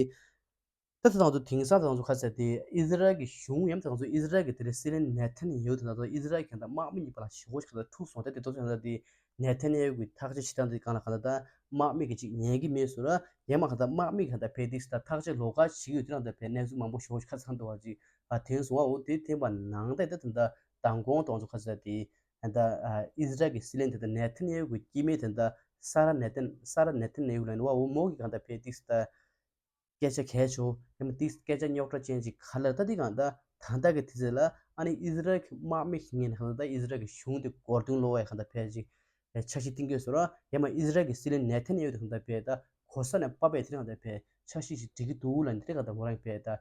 ད་ད་ང་ཚོ་དེང་སང་ད་ང་ཚོ་ཁ་ཟེར་དེ་ཨི་ཟི་རལ་གྱི་གཞུང་ཡང་ད་ང་ཚོ་ཨི་ཟི་རལ་གྱི་དེ་ལས་སྲིད་བློན་ནེ་ཐན་ཡ་ཧུ་དེ་ད་ང་ཚོ་ཨི་ཟི་རལ་གྱི་ད་དམག་མི་གཉིས་བར་ལ་ཞི་བོ་ཞིག་ད་འཁྲུག་སོང་ད་དེ་ད་ཚོ་ད་དེ་ནེ་ཐན་ཡ་ཧུ་གི་ཐག་གཅོད་བྱེད་སྟངས་དེ་གང་ལ་གང་ལ་ད་དམག་མི་གི་ཅིག་ཉན་གི་མེད་སོ་ར་ཡང་མ་གང་ད་དམག་མི་གང་ད་ཕེ་ཏིས་ད་ཐག་གཅོད་ལོགས་ཀ་བྱེད་ཀྱི་ཡོད་དེ་ད་ད་ཕེ་གནས་ཚུལ་མང་པོ་ཞི་བོ་ཞིག་ཁ་ཚང་འདུག་བ་ཅིག་ཨ་དེང་སོང་བ་འོ་དེ་ཐེངས་པ་ནང་ད་ད་ད་མདང་དགོང་ད་ང་ཚོ་ཁ་ཟེར་དེ། ད་ཨ་ཨི་ཟི་རལ་གྱི་སྲིད་བློན་དེ་ད་ནེ་ཐན་ཡ་ཧུ་གི་སྐྱེ་དམན་དེ་ད་ས་ར་ནེ་ཐན་ས་ར་ནེ་ཐན་ཡ་ཧུ་ལ་ནི་བ་འོ་མོ་གི་གང་ད་ཕེ་ཏིག་ད་སྐད་ཆ་གལ་ཆེ་ཡང་མ་ཏིག་སྐད་ཆ་རྙོག་དྲ་ཅན་ཅིག་ག་ལ་ད་དེ་གང་ད་ད་ད་གི་དེ་ཚེ་ལ་ཨ་ནི་ཨི་ཟི་རལ་གྱི་དམག་མི་ཞིག་ངེས་ནས་གང་ད་ཨི་ཟི་རལ་གྱི་གཞུང་དེ་གོ་རྡུང་ལོ་བའི་གང་ད་ཕེ་ཅིག་འཆར་གཞི་བཏིང་གི་ཡོད་ཟེར་ར་ཡང་མ་ཨི་ཟི་རལ་གྱི་སྲིད་བློན་ནེ་ཐན་ཡ་ཧུ་དེ་གང་ད་ཕེ་ད་གོ་ས་ནས་པ་ཕེ་དེ་གང་ད་ཕེ་འཆར་གཞི་ཞིག་སྒྲིག་གི་འདུག་ལ་ནི་དེ་གང་ད་མོ་རང་ཕེ་ད།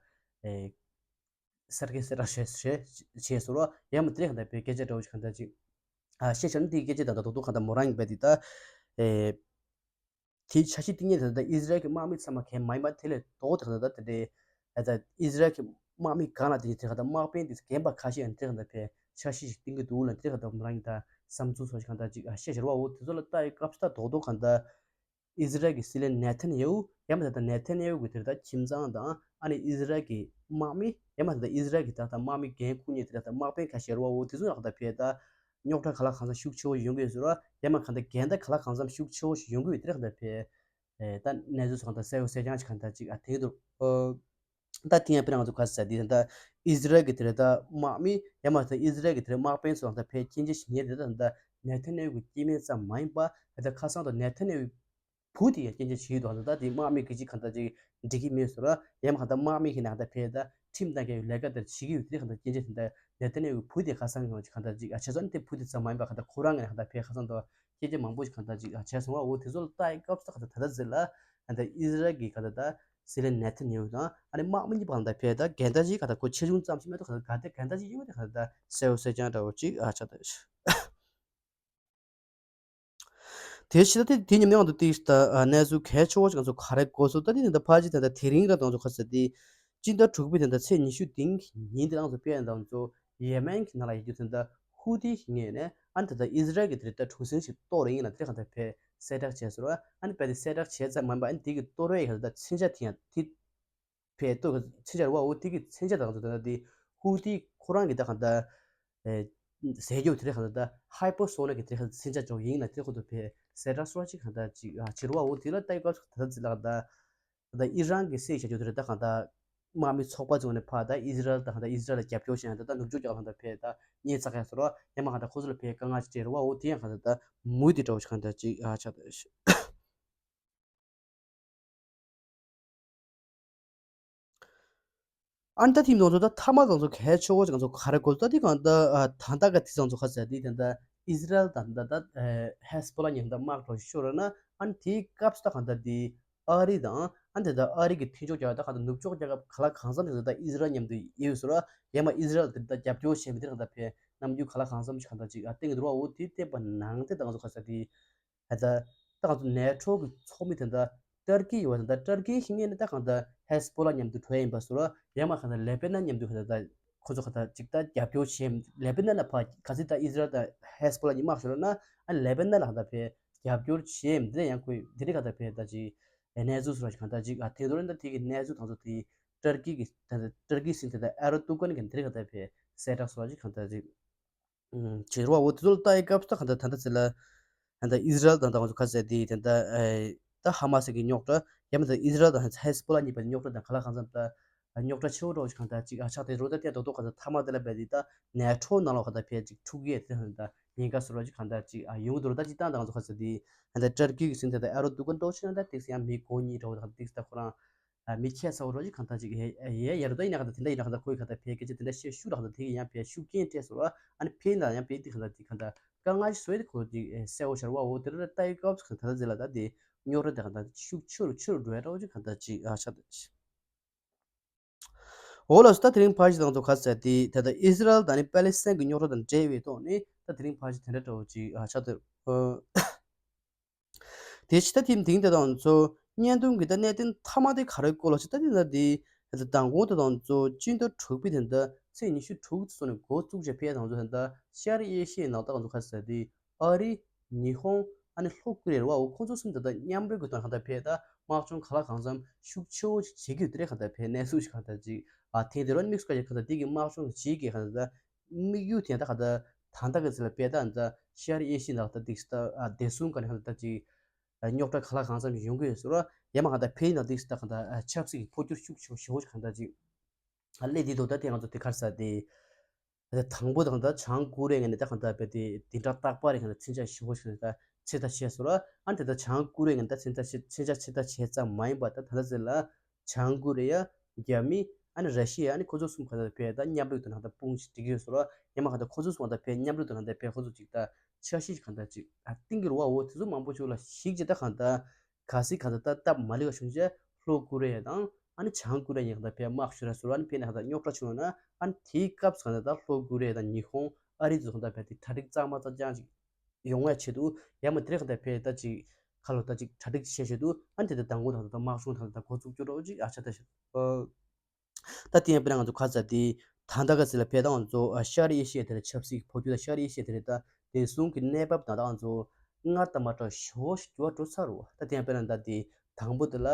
གསར་སྐད་གསལ་བསྒྲགས་བྱས་བྱས་བྱས་སོང་ར་ཡང་མ་དེ་རིང་གང་ལྟར་བའི་སྐད་ཆ་འདྲ་བོ་ཞིག་གང་ལྟར་ཅིག་ཨ་བཤད་བྱ་ནི་དེའི་སྐད་ཆ་དང་ད་དོག་དོག་གང་ལྟར་མོ་རང་ཡིན་པ་དེ་ད་ཨེ་དེའི་འཆར་གཞི་བཏིང་མཁན་དེ་ད་ཨི་ཟི་རལ་གྱི་དམག་མི་ཚང་མ་གས་མ་ཡིན་པ་དེ་ལས་དོག་དེ་གང་ལྟར་ད་དེ་འདྲའི་ཨ་ད་ཨི་ཟི་རལ་གྱི་དམག་མི་གང་ལ་དེ་དེ་གང་ལྟར་དམག་དཔོན་དེ་རྒན་པ་ཁ་ཤས་ཡང་དེ་གང་ལྟར་བའི་འཆར་གཞི་ཞིག་བཏིང་གི་འདུག་ལ་དེ་གང་ལྟར་མོ་རང་ཡིན་ད་བསམ་ཚུལ་སོགས་ཞིག་གང་ལྟར་ཅིག་ཨ་བཤད་བྱ་ར་བ་འོ་དེ་ཚོ་ལ་ལྟ་ཡི་སྐབས་སུ་ད་དོག་དོག་གང་ལྟར། ཨི་ཟི་རལ་གྱི་སྲིད་བློན་ནེ་ཐན་ཡ་ཧུ་ཡང་མ་ད་ལྟ་ནེ་ཐན་ཡ་ཧུ་གི་དེར་ད་ཁྱིམ་ཚང་དང་ཨ་ནི་ཨི་ཟི་རལ་གྱི་དམག་མི་ཡང་མ་ད་ལྟ་ཨི་ཟི་རལ་གྱི་ད་ལྟ་དམག་མི་འགན་འཁུར་མཁན་དེ་ད་ལྟ་དམག་དཔོན་ཁ་ཤས་རེད་བ། འོ་དེ་ཚོ་ཡང་ད་ལྟ་ཕེ་ད་རྙོག་དྲ་ག་ལ་གང་འཚམ་ཤུགས་ཆེ་བོ་ཡོང་གི་ཡོད་ཟེར་བ་ཡང་མ་གང་ལྟ་འགལ་ཟླ་ག་ལ་གང་འཚམ་ཤུགས་ཆེ་བོ་ཞིག་ཡོང་གི་ཡོད་དེ་ད་ལྟ་ཕེ་ད་གནས་ཚུལ་སོགས་གང་ལྟ་གསལ་བོ་གསལ་རྐྱང་ཞིག་གང་ལྟ་ཅིག་ཨ་དེ་འདུག་ད་དེ་ཡང་དཔེར་ན་ང་ཚོ་ག་ས་དེ་ད་ཨི་ཟི་རལ་གྱི་དེ་རེད་ད་དམག་མི་ཡང་མ་ད་ཨི་ཟི་རལ་གྱི་དེ་རེད་དམག་དཔོན་ཚོ་ད་ཕེ་སྐྱིན་ཆ་ཞིག་ཉེ་དེ་ད་ད་ནེ་ཐན་ཡ་ཧུ་གི་སྐྱེ་དམན་ཙམ་མ་ཡིན་པ་ད་ཁ་སང་ད་ནེ་ཐན་ཡ་ཧུ་བུ་དེ་ཡང་སྐྱེན་ཆ་བྱེད་ཀྱི་འདུག་ད་ལྟ་དེ་དམག་མི་གི་ཅིག་གང་ལྟར་ཅིག་འགྲིག་གི་མེད་ཟེར་ར་ཡང་མ་གང་ལྟར་དམག་མི་གི་ནང་ལྟར་ཕེ་ད་ཁྲིམས་དང་འགལ་བའི་ལས་ཀ་དེར་བྱེད་ཀྱི་ཡོད་དེ་གང་ལྟར་སྐྱེན་ཆ་དེ་ལྟར་ནེ་ཐན་ཡ་ཧུ་བུ་དེ་ཁ་སང་གི་གང་ལྟར་ཅིག་ཨ་བྱས་ཙང་དེ་བུ་དེ་ཙམ་མ་ཡིན་པ་གང་ལྟར་ཁོ་རང་གི་ནང་ལྟར་ཕེ་ཁ་སང་དུ་སྐྱེན་ཆ་མང་པོ་ཞིག་གང་ལྟར་ཅིག་ཨ་བྱས་སོང་བ། འོ་དེ་ཚོ་ལ་ལྟ་ཡི་སྐབས་སུ་གང་ལྟར་ད་ལྟ་ཟེར་ལ་གང་ལྟར་ཨི་ཟི་རལ་གི་གང་ལྟར་ད་སྲིད་བློན་ནེ་ཐན་ཡ་ཧུ་དང་ཨ་ནི་དམག་མི་གཉིས་བར་ལ་ཕེ་ད་འགལ་ཟླ་ཅིག་གང་ལྟར་ཁོ་ཆེ་ཆུང་ཙམ་ཞིག་མེད་དུ་གང་ལྟར་གང་ལྟར་འགལ་ཟླ་ཅིག་ཡོད་དེ་གང་ལྟར་གསལ་བོ་གསལ་རྐྱང་འདྲ་བོ་ཅིག་ཨ་ཆགས་ད། དེ་ཕྱི་ད་དེ་དེ་ཉིན་ནང་དུ་ཏིས་ད་གནས་ཚུལ་གལ་ཆེ་བོ་ཞིག་ང་ཚོ་ག་རེ་གོ་སོང་ད་དེ་ནི་ད་ཕ་ཅི་ད་ད་དེ་རིང་ར་དང་ཚོ་ཁ་ས་དེ་སྤྱི་ཟླ་དྲུག་པའི་ད་ད་ཚེས་ཉི་ཤུ་དེ་ཉིན་དེ་རང་ཚོ་དཔེ་དང་ཚོ་ཡེ་མེན་གྱི་ནང་ལ་ཡོད་རྒྱུ་དེ་ད་ཧུ་ཏི་ཞིག་ངོས་ནས་ཨ་ནི་ད་ད་ཨི་ཟི་རལ་གྱི་དེ་ད་གྲུ་གཟིངས་ཤིག་གཏོར་ཡིན་ལ་དེ་གང་ད་ཕེ་གསལ་བསྒྲགས་བྱས་སོང་ར། ཨ་ནི་ཕེ་དེ་གསལ་བསྒྲགས་བྱས་ཙམ་མ་ཡིན་པ་ཨ་ནི་དེ་གི་གཏོར་བའི་གང་ད་མཚོན་ཆ་དེ་ཡང་དེ། ཕེ་ཏོ་གི་མཚོན་ཆ་རེད་བ། འོ་དེ་གི་མཚོན་ཆ་དང་ཚོ་ད་ལྟ་དེ་ཧུ་ཏི་ཁོ་རང་གི་ད་གང་ལྟར་ཟས་རྒྱུ་དེ་རེད། གང་ལྟར་ད་ཧའི་པར་སོ་ནིག་གི་དེ་རེད། མཚོན་ཆ་ཅོག་ཡིན་ན་དེ་ཁོ་ཐུ་ཕེ་གསལ་བསྒྲགས་སོ་ཅིག་གང་ལྟར་ཅིག་ཨ་བྱེད་རེད་བ། འོ་དེ་ལ་ལྟ་ཡི་སྐབས་སུ་ད་ལྟ་ཅི་ལ་གང་ལྟར་ད་ལྟ་ཨི་རན་གི་སྲིད་བྱ་རྒྱུ་དེ་རེད། ད་གང་ལྟར་དམག་མི་ཚོགས་པ་ཚོ་ནས་ཕར་ད་ཨི་ཟི་རལ་ད་གང་ལྟར་ཨི་ཟི་རལ་ལ་རྒྱབ་སྐྱོར་བྱས་ཡང་ད་ལྟ་ནུབ་ཕྱོགས་རྒྱལ་ཁབ་ད་ཕེ་ད་བརྙས་བཅག་ཡ་སོ་ར་ཡང་མ་གང་ལྟར་ཁོ་ཚོ་ལ་ཕེ་དཀའ་ངལ་ཅིག་སྤྲད་རེད་བ། འོ་དེ་ཡང་གང་ལྟར་ད་མུ་མཐུད་འདྲ་བོ་ཞིག་གང་ལྟར་ཅིག་ཨ་ཆགས་ད། ཨ་ནི་ད་ཐིམ་ཚང་ཚོ་ད་ཐ་མ་ཚང་ཚོ་གལ་ཆེ་བོ་ཅིག་ཚང་ཚོ་ག་རེ་གོ་ད་དེ་གང་ད་ད་ད་ག་དེ་ཚང་ཚོ་ཁ་ཟེར་དེ་ད་ད་ཨི་ཟི་རལ་དང་ད་ད་ཧེ་སི་བྷོ་ལ་མཉམ་དུ་དམག་གྲོགས་ཤོར་ན་ཨ་ནི་དེའི་སྐབས་སུ་ད་གང་ད་དེ་ཨ་རི་དང་ཨ་ནི་ད་ཨ་རི་གི་མཐུན་ཕྱོགས་རྒྱལ་ཁབ་ད་གང་ད་ནུབ་ཕྱོགས་རྒྱལ་ཁབ་ག་ལ་གང་འཚམ་ཞིག་ད་ཨི་ཟི་རལ་མཉམ་དུ་ཡོད་ཟེར་ར། ཡང་མ་ཨི་ཟི་རལ་དེ་ད་རྒྱབ་སྐྱོར་བྱས་མི་དེ་གང་ད་ཕེ་རྣམ་འགྱུར་ག་ལ་གང་འཚམ་ཞིག་གང་ད་ཅིག་ཨ་སྟེང་དུ་ར། འོ་དེ་བལྟས་པ་ནང་དེ་ད་གང་ཚོ་ཁ་ཟེར་དེ། ད་ད་ང་ཚོ་ནེ་ཊོ་གི་ཚོགས་མི་དེ་འདྲ་ཏར་ཀི་ཡོད་པ་དེ་འདྲ། ཏར་ཀི་ཞིག་ངེས་ནས་ད་གང་ལྟར་ཧེ་སི་བྷོ་ལ་མཉམ་དུ་གྲོས་ཡིན་པ་སོགས་ཡང་མ་གང་ལྟར་ལེ་པེ་ནན་མཉམ་དུ་གང་ལྟར་ཁོ་ཚོ་གང་ལྟར་ཅིག་ད་རྒྱབ་སྐྱོར་བྱེད། ལེ་པེ་ནན་ལ་ཕར་ག་ཚོད་ད་ཨི་ཟི་རལ་དང་ཧེ་སི་བྷོ་ལ་གཉིས་དམག་ཤོར་ན་ཨ་ལེ་པེ་ནན་ལ་གང་ལྟར་ཕར་རྒྱབ་སྐྱོར་བྱེད་འདི་ཡང་ཁོས་འདི་རིགས་གང་ལྟར་ཕར་ད་ཅིག་གནས་ཚུལ་སོགས་གང་ལྟར་ཅིག་ཨ་དེ་ཚོ་རེད། ད་དེ་གི་གནས་ཚུལ་དང་ཚོ་དེ་ཏར་ཀི་གི་ད་ཏར་ཀི་ཟིན་དེ་ད་ཨེར་དུ་གན་གི་འདི་རིགས་གང་ལྟར་ཕར་གསལ་བསྒྲགས་སོགས་ཅིག་གང་ལྟར་ཅིག་བྱེད་རོགས། འོ་དེ་ཚོ་ལ་ལྟ་ཡི་སྐབས་སུ་ད་གང་ལྟར་ད་ལྟ་ཟེར་ལ་ད་ལྟ་ཨི་ཟི་རལ་དང་ད་ང་ཚོ་ཁ་ཟེར་དེ་ད་ལྟ་ད་ཧ་མ་སི་གི་རྙོག་དྲ་ཡང་མིན་ད་ཨི་ཟི་རལ་དང་ཧེ་སི་བྷོ་ལ་གཉིས་བར་རྙོག་དྲ་དང་ག་ལ་གང་འཚམ་ད་རྙོག་དྲ་ཆེ་བོ་འདྲ་བོ་ཞིག་གང་ལྟར་ཅིག་ཨ་ཆགས་དེ་རོ་ད་ལྟ་རྡོག་རྡོག་གང་ལྟར་ཐ་མ་དེ་ལ་བས་དེ་ད་ནེ་ཊོ་ནང་ལོགས་གང་ལྟར་ཕལ་ཅིག་འཁྲུག་ཡས་དེ་གང་ལྟར་ཉེན་ཁ་བཟོ་འདྲ་ཅིག་གང་ལྟར་ཅིག་ཨ་ཡོང་གི་འདུག་ད་ཅིག་ད་ང་ཚོ་ཁ་ཟེར་དེ་ད་ལྟ་ཏར་ཀི་གི་ཟིན་དེ་ད་ཨེར་དུ་གན་འདྲ་བོ་ཞིག་ན་ད་ཏིག་ཡང་མི་གོ་གཉིས་འདྲ་བོ་ད་ཏིག་ད་ཁོ་རང་ཨ་མི་ཁྱད་མཚར་བོ་རོ་ཅིག་གང་ལྟར་ཅིག་ཧེ་ཧེ་ཡ་ར་ད་ཡིན་ན་གང་ལྟར་དེ་འདྲ་ཡིན་ན་གང་ལྟར་ཁོའི་གང་ལྟར་ཕལ་སྐད་ཆ་དེ་འདྲ་བཤད་ཤུགས་ར་གང་ལྟར་དེ་གི་ཡང་ཕལ་ཤུགས་རྐྱེན་སྤྲད་སོང་ར། ཨ་ནི་ཕལ་ན་ཡང་ཕལ་དེ་གང་ལྟར་དེ་གང་ལྟར་དཀའ་ངལ་ཞིག་བཟོས་ཏེ་ཁོ་ཅིག་གསལ་བོ་ཤར་བ། འོ་དེ་ར་ལྟ་ཡི་སྐབས་སུ་གང་ལྟར་ཟེར་ལ་ད་དེ་ རྙོག་དྲ་དེ་གང་ལྟར་ཤུགས་ཆེ་རུ་ཆེ་རུ་འགྲོ་ཡ་འདྲ་བོ་ཅིག་གང་ལྟར་ཅིག་ཨ་ཆགས་འདུག་འོ་ལགས་སོ། ད་དེ་རིང་ཕར་ཞིག་དང་ཚོ་ག་ཟེར་དེ་ད་ལྟ་ཨི་སི་རལ་དང་ནི་པེ་ལི་སི་ཐན་གྱི་རྙོག་དྲ་དང་འབྲེལ་བའི་ཐོག་ནས་ད་དེ་རིང་ཕར་ཞིག་དེ་འདྲ་འདྲ་བོ་ཅིག་ཨ་ཆགས་འདུག་དེ་ཕྱི་ད་ཐིམ་དེང་དེ་དང་ཚོ་བརྙན་ཐུང་གི་ད་གནད་དོན་མཐའ་མ་དེ་ག་རེ་སྐོར་ལ་ཞིག་ད་དེ་ན་དེ་ད་མདང་དགོང་དེ་དང་ཚོ་སྤྱི་ཟླ་དྲུག་པའི་དེ་ད་ཚེས་ཉི་ཤུ་དྲུག་ཙམ་ནས་འགོ་བཙུགས་བྱས་ཕེབས་དང་ཚོ་ད་ཤར་ཨེ་ཤི་ཡའི་ནང་ད་ང་ཚོ་ག་ཟེར་དེ་ཨ་རི། ཉི་ཧོང་། ཨ་ནི་ལྷོ་ཀོ་རི་ཡ་རེད་བ། འོ་ཁོང་ཚོ་གསུམ་ད་ལྟ་མཉམ་རུབ་ཀྱི་ཐོག་ནས་གང་ལྟར་ཕེབས་ད་དམག་སྦྱོང་ག་ལ་གང་འཚམ་ཤུགས་ཆེ་བོ་ཞིག་བྱེད་ཀྱི་ཡོད་དེ་རེད། གང་ལྟར་ཕེབས་གནས་ཚུལ་ཞིག་གང་ལྟར་ཅིག་ཨ་ཐེངས་དེ་རུ་དམིགས་སུ་བཀར་གྱི་གང་ལྟར་དེ་གི་དམག་སྦྱོང་བྱེད་ཀྱི་གང་ལྟར་དམིགས་ཡུལ་དེ་ད་གང་ལྟར་ད་ལྟ་གི་ཚེ་ལ་ཕེབས་ད་གང་ལྟར་ཤར་ཨེ་ཤི་ཡ་ནང་ད་འདི་ད་ཨ་བདེ་སྲུང་ག་ནས་གང་ལྟར་ཅིག་རྙོག་དྲ་ག་ལ་གང་འཚམ་ཞིག་ཡོང་གི་ཡོད་ཟེར་བ། ཡང་མ་གང་ལྟར་ཕེབས་ཡིན་ན་འདི་ད་གང་ལྟར་ཆབ་སྲིད་ཀྱི་འཕོ་འགྱུར་ཤུགས་ཆེ་བོ་ཞེ་བོ་ཞིག་གང་ལྟར་ཅིག་ཨ་སླེབས་དེ་འདུག་ད་དེ་ང་ཚོ་དེ་ག་རེ་ཟེར་དེ། དང་པོ་དང་ད་བྱང་ཀོ་རི་ཡ་ངོས་ནས་ད་གང་ལྟར་བས་དེ་དེ་འདྲ་རྟག་པར་རེ་གང་ལྟར་མཚོན་ཆ་ཞེ་པོ་ཞིག་ད་ཚོད་ལྟ་བྱས་སོང་ར། ཨ་ནི་དེ་ད་བྱང་ཀོ་རི་ཡ་ངོས་ནས་ད་མཚོན་ཆ་ཞེ་མཚོན་ཆ་ཚོད་ལྟ་བྱས་ཙམ་མ་ཡིན་པར་ད་ད་ལྟ་ཟེར་ལ་བྱང་ཀོ་རི་ཡ། རྒྱ་མི། ཨ་ནི་ར་ཤི་ཡ། ཨ་ནི་ཁོ་ཚོ་གསུམ་གང་ལྟར་བས་ད་མཉམ་རུབ་ཏུ་ནང་ད་དཔུང་ཞིག་སྒྲིག་གི་ཡོད་སོང་ར། ཡང་མ་གང་ལྟར་ཁོ་ཚོ་གསུམ་གང་ལྟར་བས་མཉམ་རུབ་ཏུ་ནང་ད་བས་ཁོ་ཚོ་ཅིག་ད་འཆར་གཞི་ཞིག་གང་ལྟར་ཅིག་ཨ་བཏིང་གི་རེད་བ། འོ་དེ་ཚོ་མང་པོ་ཞིག་ལ་ཞིག་ཅིག་ད་གང་ལྟར། གལ་སྲིད་གང་ལྟར་ད་སྟབས་མ་ལེགས་པ་བྱུང་རྗེས་ལྷོ་ཀོ་རི་ཡ་དང་ཨ་ནི་བྱང་ཀོ་རི་ཡ་གཉིས་ཀ་ད་ཕར་དམག་ཞུ་ར་ཟེར་བ། ཨ་ནི་ཕེབས་ནས་གང་ལྟར་རྙོག་དྲ་བྱུང་ན་ཨ་ནི་དེའི་སྐབས་སུ་གང་ལྟར་ད་ལྷོ་ཀོ་རི་ཡ་དང་ཉི་ཧོང་ཨ་རི་ཚོ་གང་ལྟར་ཕར་དེ་གྲ་སྒྲིག་གཙང་མ་གཙང་རྐྱང་ཅིག་ཡོང་བའི་ཆེད་དུ་ཡང་མ་དེ་རིང་གང་ལྟར་ཕར་ད་ཅིག་ཁ་ལོ་ད་ཅིག་གྲ་སྒྲིག་བྱེད་ཆེད་དུ་ཨ་ནི་དེ་ལྟར་མདང་དགོང་དང་ད་དམག་སྦྱོང་དང་ད་འགོ་བཙུགས་རྒྱུ་འདྲ་བོ་ཅིག་ཨ་ཆ་ད་ཤར། ད་དེ་ཡང་དཔེར་ན་ང་ཚོ་ཁ་ཚ་དེ་ད་ལྟ་ག་ཚེ་ལ་ཕེབས་ད་ང་ཚོ་ཤར་ཨེ་ཤི་ཡ་དེ་ལ་ཆབ་སྲིད་ཀྱི་འཕོ་འགྱུར་དང་ཤར་ཨེ་ཤི་ཡ་དེ་ལ་ད་དེ་གསུང་གི་གནས་བབ་དང་ད་ང་ཚོ་སྔར་དང་མ་འདྲ་ཞོ་ཞིག་འགྱུར་བ་འགྲོ་ཚར་རོ། ད་དེ་ཡང་དཔེར་ན་ད་དེ་དང་པོ་དེ་ལ་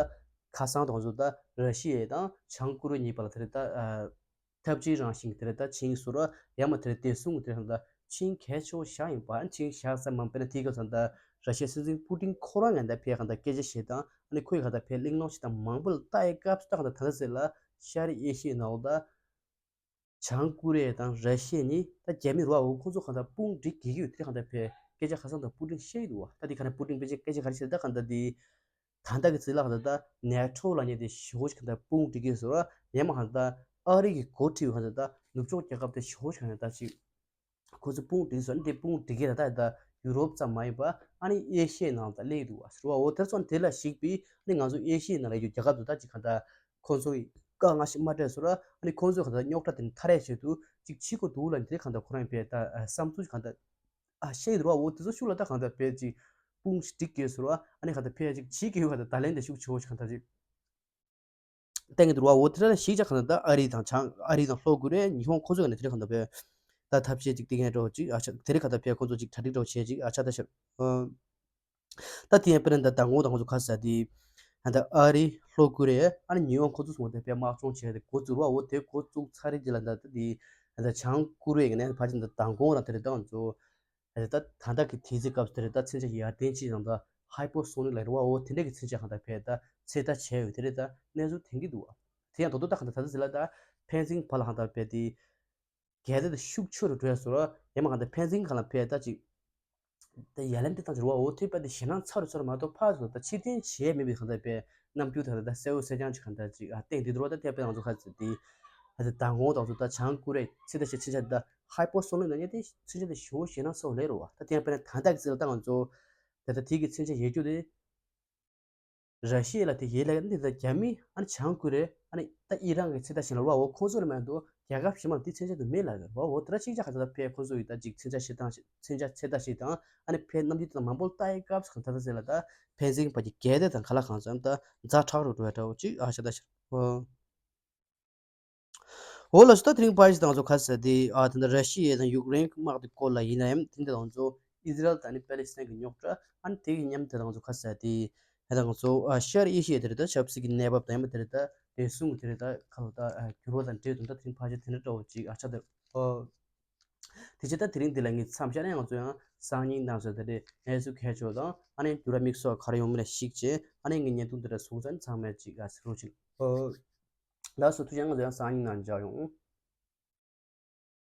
ཁ་སང་དང་ཚོ་ད་ར་ཤི་ཡ་དང་བྱང་ཀོ་རི་ཡ་གཉིས་བར་ལ་དེ་ལ་ད་འཐབ་ཇུས་རང་བཞིན་གྱི་དེ་ལ་ད་ཆིངས་སུ་ར་ཡང་མ་དེ་ལ་དེ་གསུང་གི་དེ་ལ་ད་ཆིངས་གལ་ཆེ་བོ་བཞག་ཡིན་པ། ཨ་ནི་ཆིངས་བཞག་ས་མ་དཔེར་ན་དེའི་སྐབས་སུ་ད་ར་ཤི་ཡ་སྲིད་འཛིན་པུ་ཏིན་ཁོ་རང་ཡང་ད་ཕེབས་གང་ལྟར་སྐད་ཆ་བཤད་དང་ཨ་ནི་ཁོས་གང་ལྟར་ཕེབས་གླེང་སློང་བྱེད་སྟངས་མང་པོ་ལ་ལྟ་ཡི་སྐབས་སུ་ད་གང་ལྟར་ད་ལྟ་ཟེར་ལ་ཤར་ཨེ་ཤི་ཡའི་ནང་ལོགས་ད་བྱང་ཀོ་རི་ཡ་དང་ར་ཤི་ཡ་གཉིས་ད་རྒྱ་མི་རུ་བ་འོ་ཁོ་ཚོ་གང་ལྟར་དཔུང་སྒྲིག་གི་ཡོད་དེ་གང་ལྟར་ཕེབས་སྐད་ཆ་ཁ་སང་དང་པུ་ཏིན་བཤད་ཡི་འདུག་བ། ད་དེ་ག་ནས་པུ་ཏིན་ཕལ་ཆེར་སྐད་ཆ་ག་རེ་བཤད་ད་གང་ལྟར་དེ་ད་ལྟ་གི་ཚེ་ལ་གང་ལྟར་ད་ནེ་ཊོ་ལ་ཉེ་དེ་ཞེ་པོ་ཞིག་གང་ལྟར་དཔུང་སྒྲིག་གི་ཡོད་ཟེར་བ། ཡང་མ་གང་ལྟར་ཨ་རི་གི་འགོ་ཁྲིད་གང་ལྟར་ད་ནུབ་ཕྱོགས་རྒྱལ་ཁབ་དེ་ཞེ་པོ་ཞིག་གང་ལྟར་ད་ཅིག་ཁོ་ཚོ་དཔུང་སྒྲིག་སོང་། ཨ་ནི་དེ་དཔུང་སྒྲིག་གི་ད་ལྟ་ད་ཡུ་རོབ་ཙམ་མ་ཡིན་པ་ཨ་ནི་ཨེ་ཤི་ཡའི་ནང་ད་སླེབས་འདུག་བ་ཟེར་བ། འོ་དེར་སོང་དེ་ལ་གཞིགས་པའི་ཨ་ནི་ང་ཚོ་ཨེ་ཤི་ཡའི་ནང་ལ་ཡོད་རྒྱལ་ཁབ་ཚོ་ད་ཅིག་གང་ལྟར་ཁོ་ཚོ་ཡི་དཀའ་ངལ་ཞིག་མ་སྤྲད་སོང་ར། ཨ་ནི་ཁོ་ཚོ་གང་ལྟར་རྙོག་དྲ་དེ་ནི་ཐར་ཡས་ཆེད་དུ་ཅིག་བྱེད་དགོས་འདུག་ལབ་ནས་དེ་གང་ལྟར་ཁོ་རང་ཡིན་པས་ད་བསམ་ཚུལ་གང་ལྟར་ཨ་བཤད་འདུག་བ། འོ་དེ་ཚོ་ཤུགས་ལ་ད་གང་ལྟར་བས་ཅིག་དཔུང་ཞིག་སྒྲིག་གི་ཟེར་བ། ཨ་ནི་གང་ལྟར་ཕལ་ཆེར་ཅིག་བྱེད་ཀྱི་ཡོད་གང་ལྟར་ད་ལན་དེ་ཤུགས་ཆེ་བོ་ཞིག་གང་ལྟར་ཅིག་བསྟན་གྱི་འདུག་བ། འོ་དེ་ལ་གཞིགས་ཆགས་གང་ལྟར་ད་ཨ་རི་དང་བྱང་ཨ་རི་དང་ལྷོ་ཀོ་རི་ཡ་ཉི་ཧོང་ཁོ་ཚོ་ག་ནས་དེ་རིང་གང་ལྟར་བས་ད་ཐབས་ཤེས་ཅིག་བསྟན་མཁན་འདྲ་བོ་ཅིག་ཨ་ཆ་དེ་རིང་གང་ལྟར་བས་ཁོ་ཚོ་ཅིག་གྲ་སྒྲིག་འདྲ་བོ་བྱས་ཅིག་ཨ་ཆ་ད་ཤར། ད་དེ་ཡང་དཔེར་ན་ད་མདང་དགོང་དང་ཁོ་ཚོ་ག་ས་དེ་ད་ཨ་རི་ལྷོ་ཀོ་རི་ཡ་ཨ་ནི་ཉི་ཧོང་ཁོ་ཚོ་གསུམ་དེ་བས་དམག་སྦྱོང་བྱས་ཏེ་འགོ་བཙུགས་རོགས། འོ་དེ་འགོ་བཙུགས་ཚར་རེད་ཅེས་ལ་ད་ད་དེ་ད་བྱང་ཀོ་རི་ཡ་གི་ནས་ཕལ་ཆེར་ད་མདང་དགོང་རང་དེ་རེད་ད་ང་ཚོ། ད་ད་ད་ལྟ་གི་དུས་ཚོད་སྐབས་སུ་དེ་རེད་ད་མཚོན་ཆ་ཡར་ལྡན་ཅིག་དང་ད་ཧའི་པར་སོ་ནིག་ལ་རེད་བ། འོ་དེ་འདྲ་གི་མཚོན་ཆ་གང་ལྟར་བས་ད་ཚོད་ལྟ་བྱས་ཡོད་དེ་རེད་ད་གནས་ཚུལ་ཐོན་གྱི་འདུག་བ། དེ་ཡང་ད་དུང་ད་གང་ལྟར་ད་ལྟ་ཟེར་ལ་ད་ཕན་ཚུན་བར་ལ་གང་ལྟར་བས་དེ་འགལ་ཟླ་དེ་ཤུགས་ཆེ་རུ་འགྲོ་ཡ་བཟོ་ར། ཡང་མ་གང་ལྟར་ཕན་ཚུན་གང་ལ་བས་ད་ཅིག་ད་ཡ་ལན་དེ་བཏང་ཟེར་བ། འོ་དེ་བས་ད་ཞེད་སྣང་ཚ་རུ་ཚ་རུ་མ་གཏོགས་ཕར་ཚུར་ད་ཕྱིར་འཐེན་བྱས་མེད་པའི་གང་ལྟར་བས་རྣམ་འགྱུར་དེ་གང་ལྟར་གསལ་བོ་གསལ་རྐྱང་ཅིག་གང་ལྟར་ཅིག་ཨ་བསྟན་དེ་འདུག་བ། ད་དེ་བས་ང་ཚོ་ཁ་ཚིག་དེ་ད་ད་མདང་དགོང་དང་ཚོ་ད་བྱང་ཀོ་རི་ཡ་ཚོད་ལྟ་བྱེད་མཚོན་ཆ་དེ་ད་ཧའི་པར་སོ་ནིག་ལ་ཉེ་དེ་མཚོན་ཆ་དེ་ཞེ་པོ་ཞེད་སྣང་ཚ་བོ་ལས་རེད་བ། ད་དེ་ཡང་དཔེར་ན་ད་ལྟ་གི་ཚེ་ལ་ད་ང་ཚོ་ད་ལྟ་དེ་གི་མཚོན་ཆ་ཡོད་རྒྱུ་དེ་ར་ཤི་ཡ་ལ་དེ་ཡོད་ལ་འདི་ད་རྒྱ་མི་ཨ་ནི་བྱང་ཀོ་རི་ཡ་ཨ་ནི་ད་ཨི་རན་གི་ཚོད་ལྟ་བྱེད་ལ་རོ་བ། འོ་ཁོང་ཚོ་ལ་མ་གཏོགས་རྒྱལ་ཁབ་གཞན་མ་ལ་དེ་མཚོན་ཆ་དེ་མེད་ལ་རོ་བ། འོ་དེ་ར་གཅིག་ཅག་ག་ཚོད་ད་ཕེ་ཁོང་ཚོ་ཡི་ད་ཅིག་མཚོན་ཆ་བཤད་སྟངས་ཤིག་མཚོན་ཆ་ཚོད་ལྟ་བྱེད་སྟངས་ཨ་ནི་ཕེ་རྣམ་འགྱུར་དེ་མང་པོ་ལྟ་ཡི་སྐབས་སུ་ག་ད་ད་ཟེར་ལ་ད་ཕན་ཚུན་བར་གྱི་འགལ་ཟླ་དང་ག་ལ་གང་འཚམ་ད་ཛ་དྲག་རུ་འགྲོ་བའི་འདྲ་བོ་ཅིག་ཨ་ཤ་ད་ཤ་རོ། འོ་ལགས་སོ། ད་དེ་རིང་ཕར་ཞིག་དང་ཚོ་ཁ་ཟེར་དེ་ཨ་ད་ད་ར་ཤི་ཡ་དང་ཡུཀ་རེན་གྱི་དམག་དེ་སྐོར་ལ་ཡིན་ན་ཡང་དེ་འདྲ་དང་ཚོ་ཨི་ཟི་རལ་དང་ནི་པེ་ལི་སི་ཐན་གྱི་རྙོག་དྲ་ཨ་ནི་དེ་གི་མཉམ་དེ་དང་ཚོ་ཁ་ཟེར་དེ་ད་ང་ཚོ་ཨ་ཤར་ཨེ་ཤི་ཡ་དེ་རེད་ད་ཆབ་སྲིད་ཀྱི་གནས་བབ་དང་ཡང་མ་དེ་རེད་ད་དེ་གསུང་གི་དེ་རེད་ད་ཁ་ལོ་ད་འགྱུར་བ་དང་འབྲེལ་དུ་ད་དེ་རིང་ཕར་ཞིག་དེ་འདྲ་འདྲ་བོ་ཅིག་ཨ་ཆ་དེ་ཨོ། དེ་བྱས་ད་དེ་རིང་འདི་ལ་ངས་མཚམས་བཞག་ནས་ང་ཚོ་ཡང་སང་ཉིན་གནངས་ཚེ་ད་རེས་གནས་ཚུལ་གལ་ཆེ་བ་དང་ཨ་ནི་འགྱུར་བ་དམིགས་སུ་ག་རེ་ཡོང་མིན་ལ་གཞིགས་བྱས་ཨ་ནི་ངས་བརྙན་ཐུང་འདི་འདྲ་བཟུང་ཚར་ནས་ཚང་མས་ཅིག་ཨ་ཟེར་རོགས་ཅིག་ཨོ། ལགས་སོ། ཐུགས་རྗེ་ཆེ། ང་ཚོ་ཡང་སང་ཉིན་ནང་མཇལ་ཡོང་།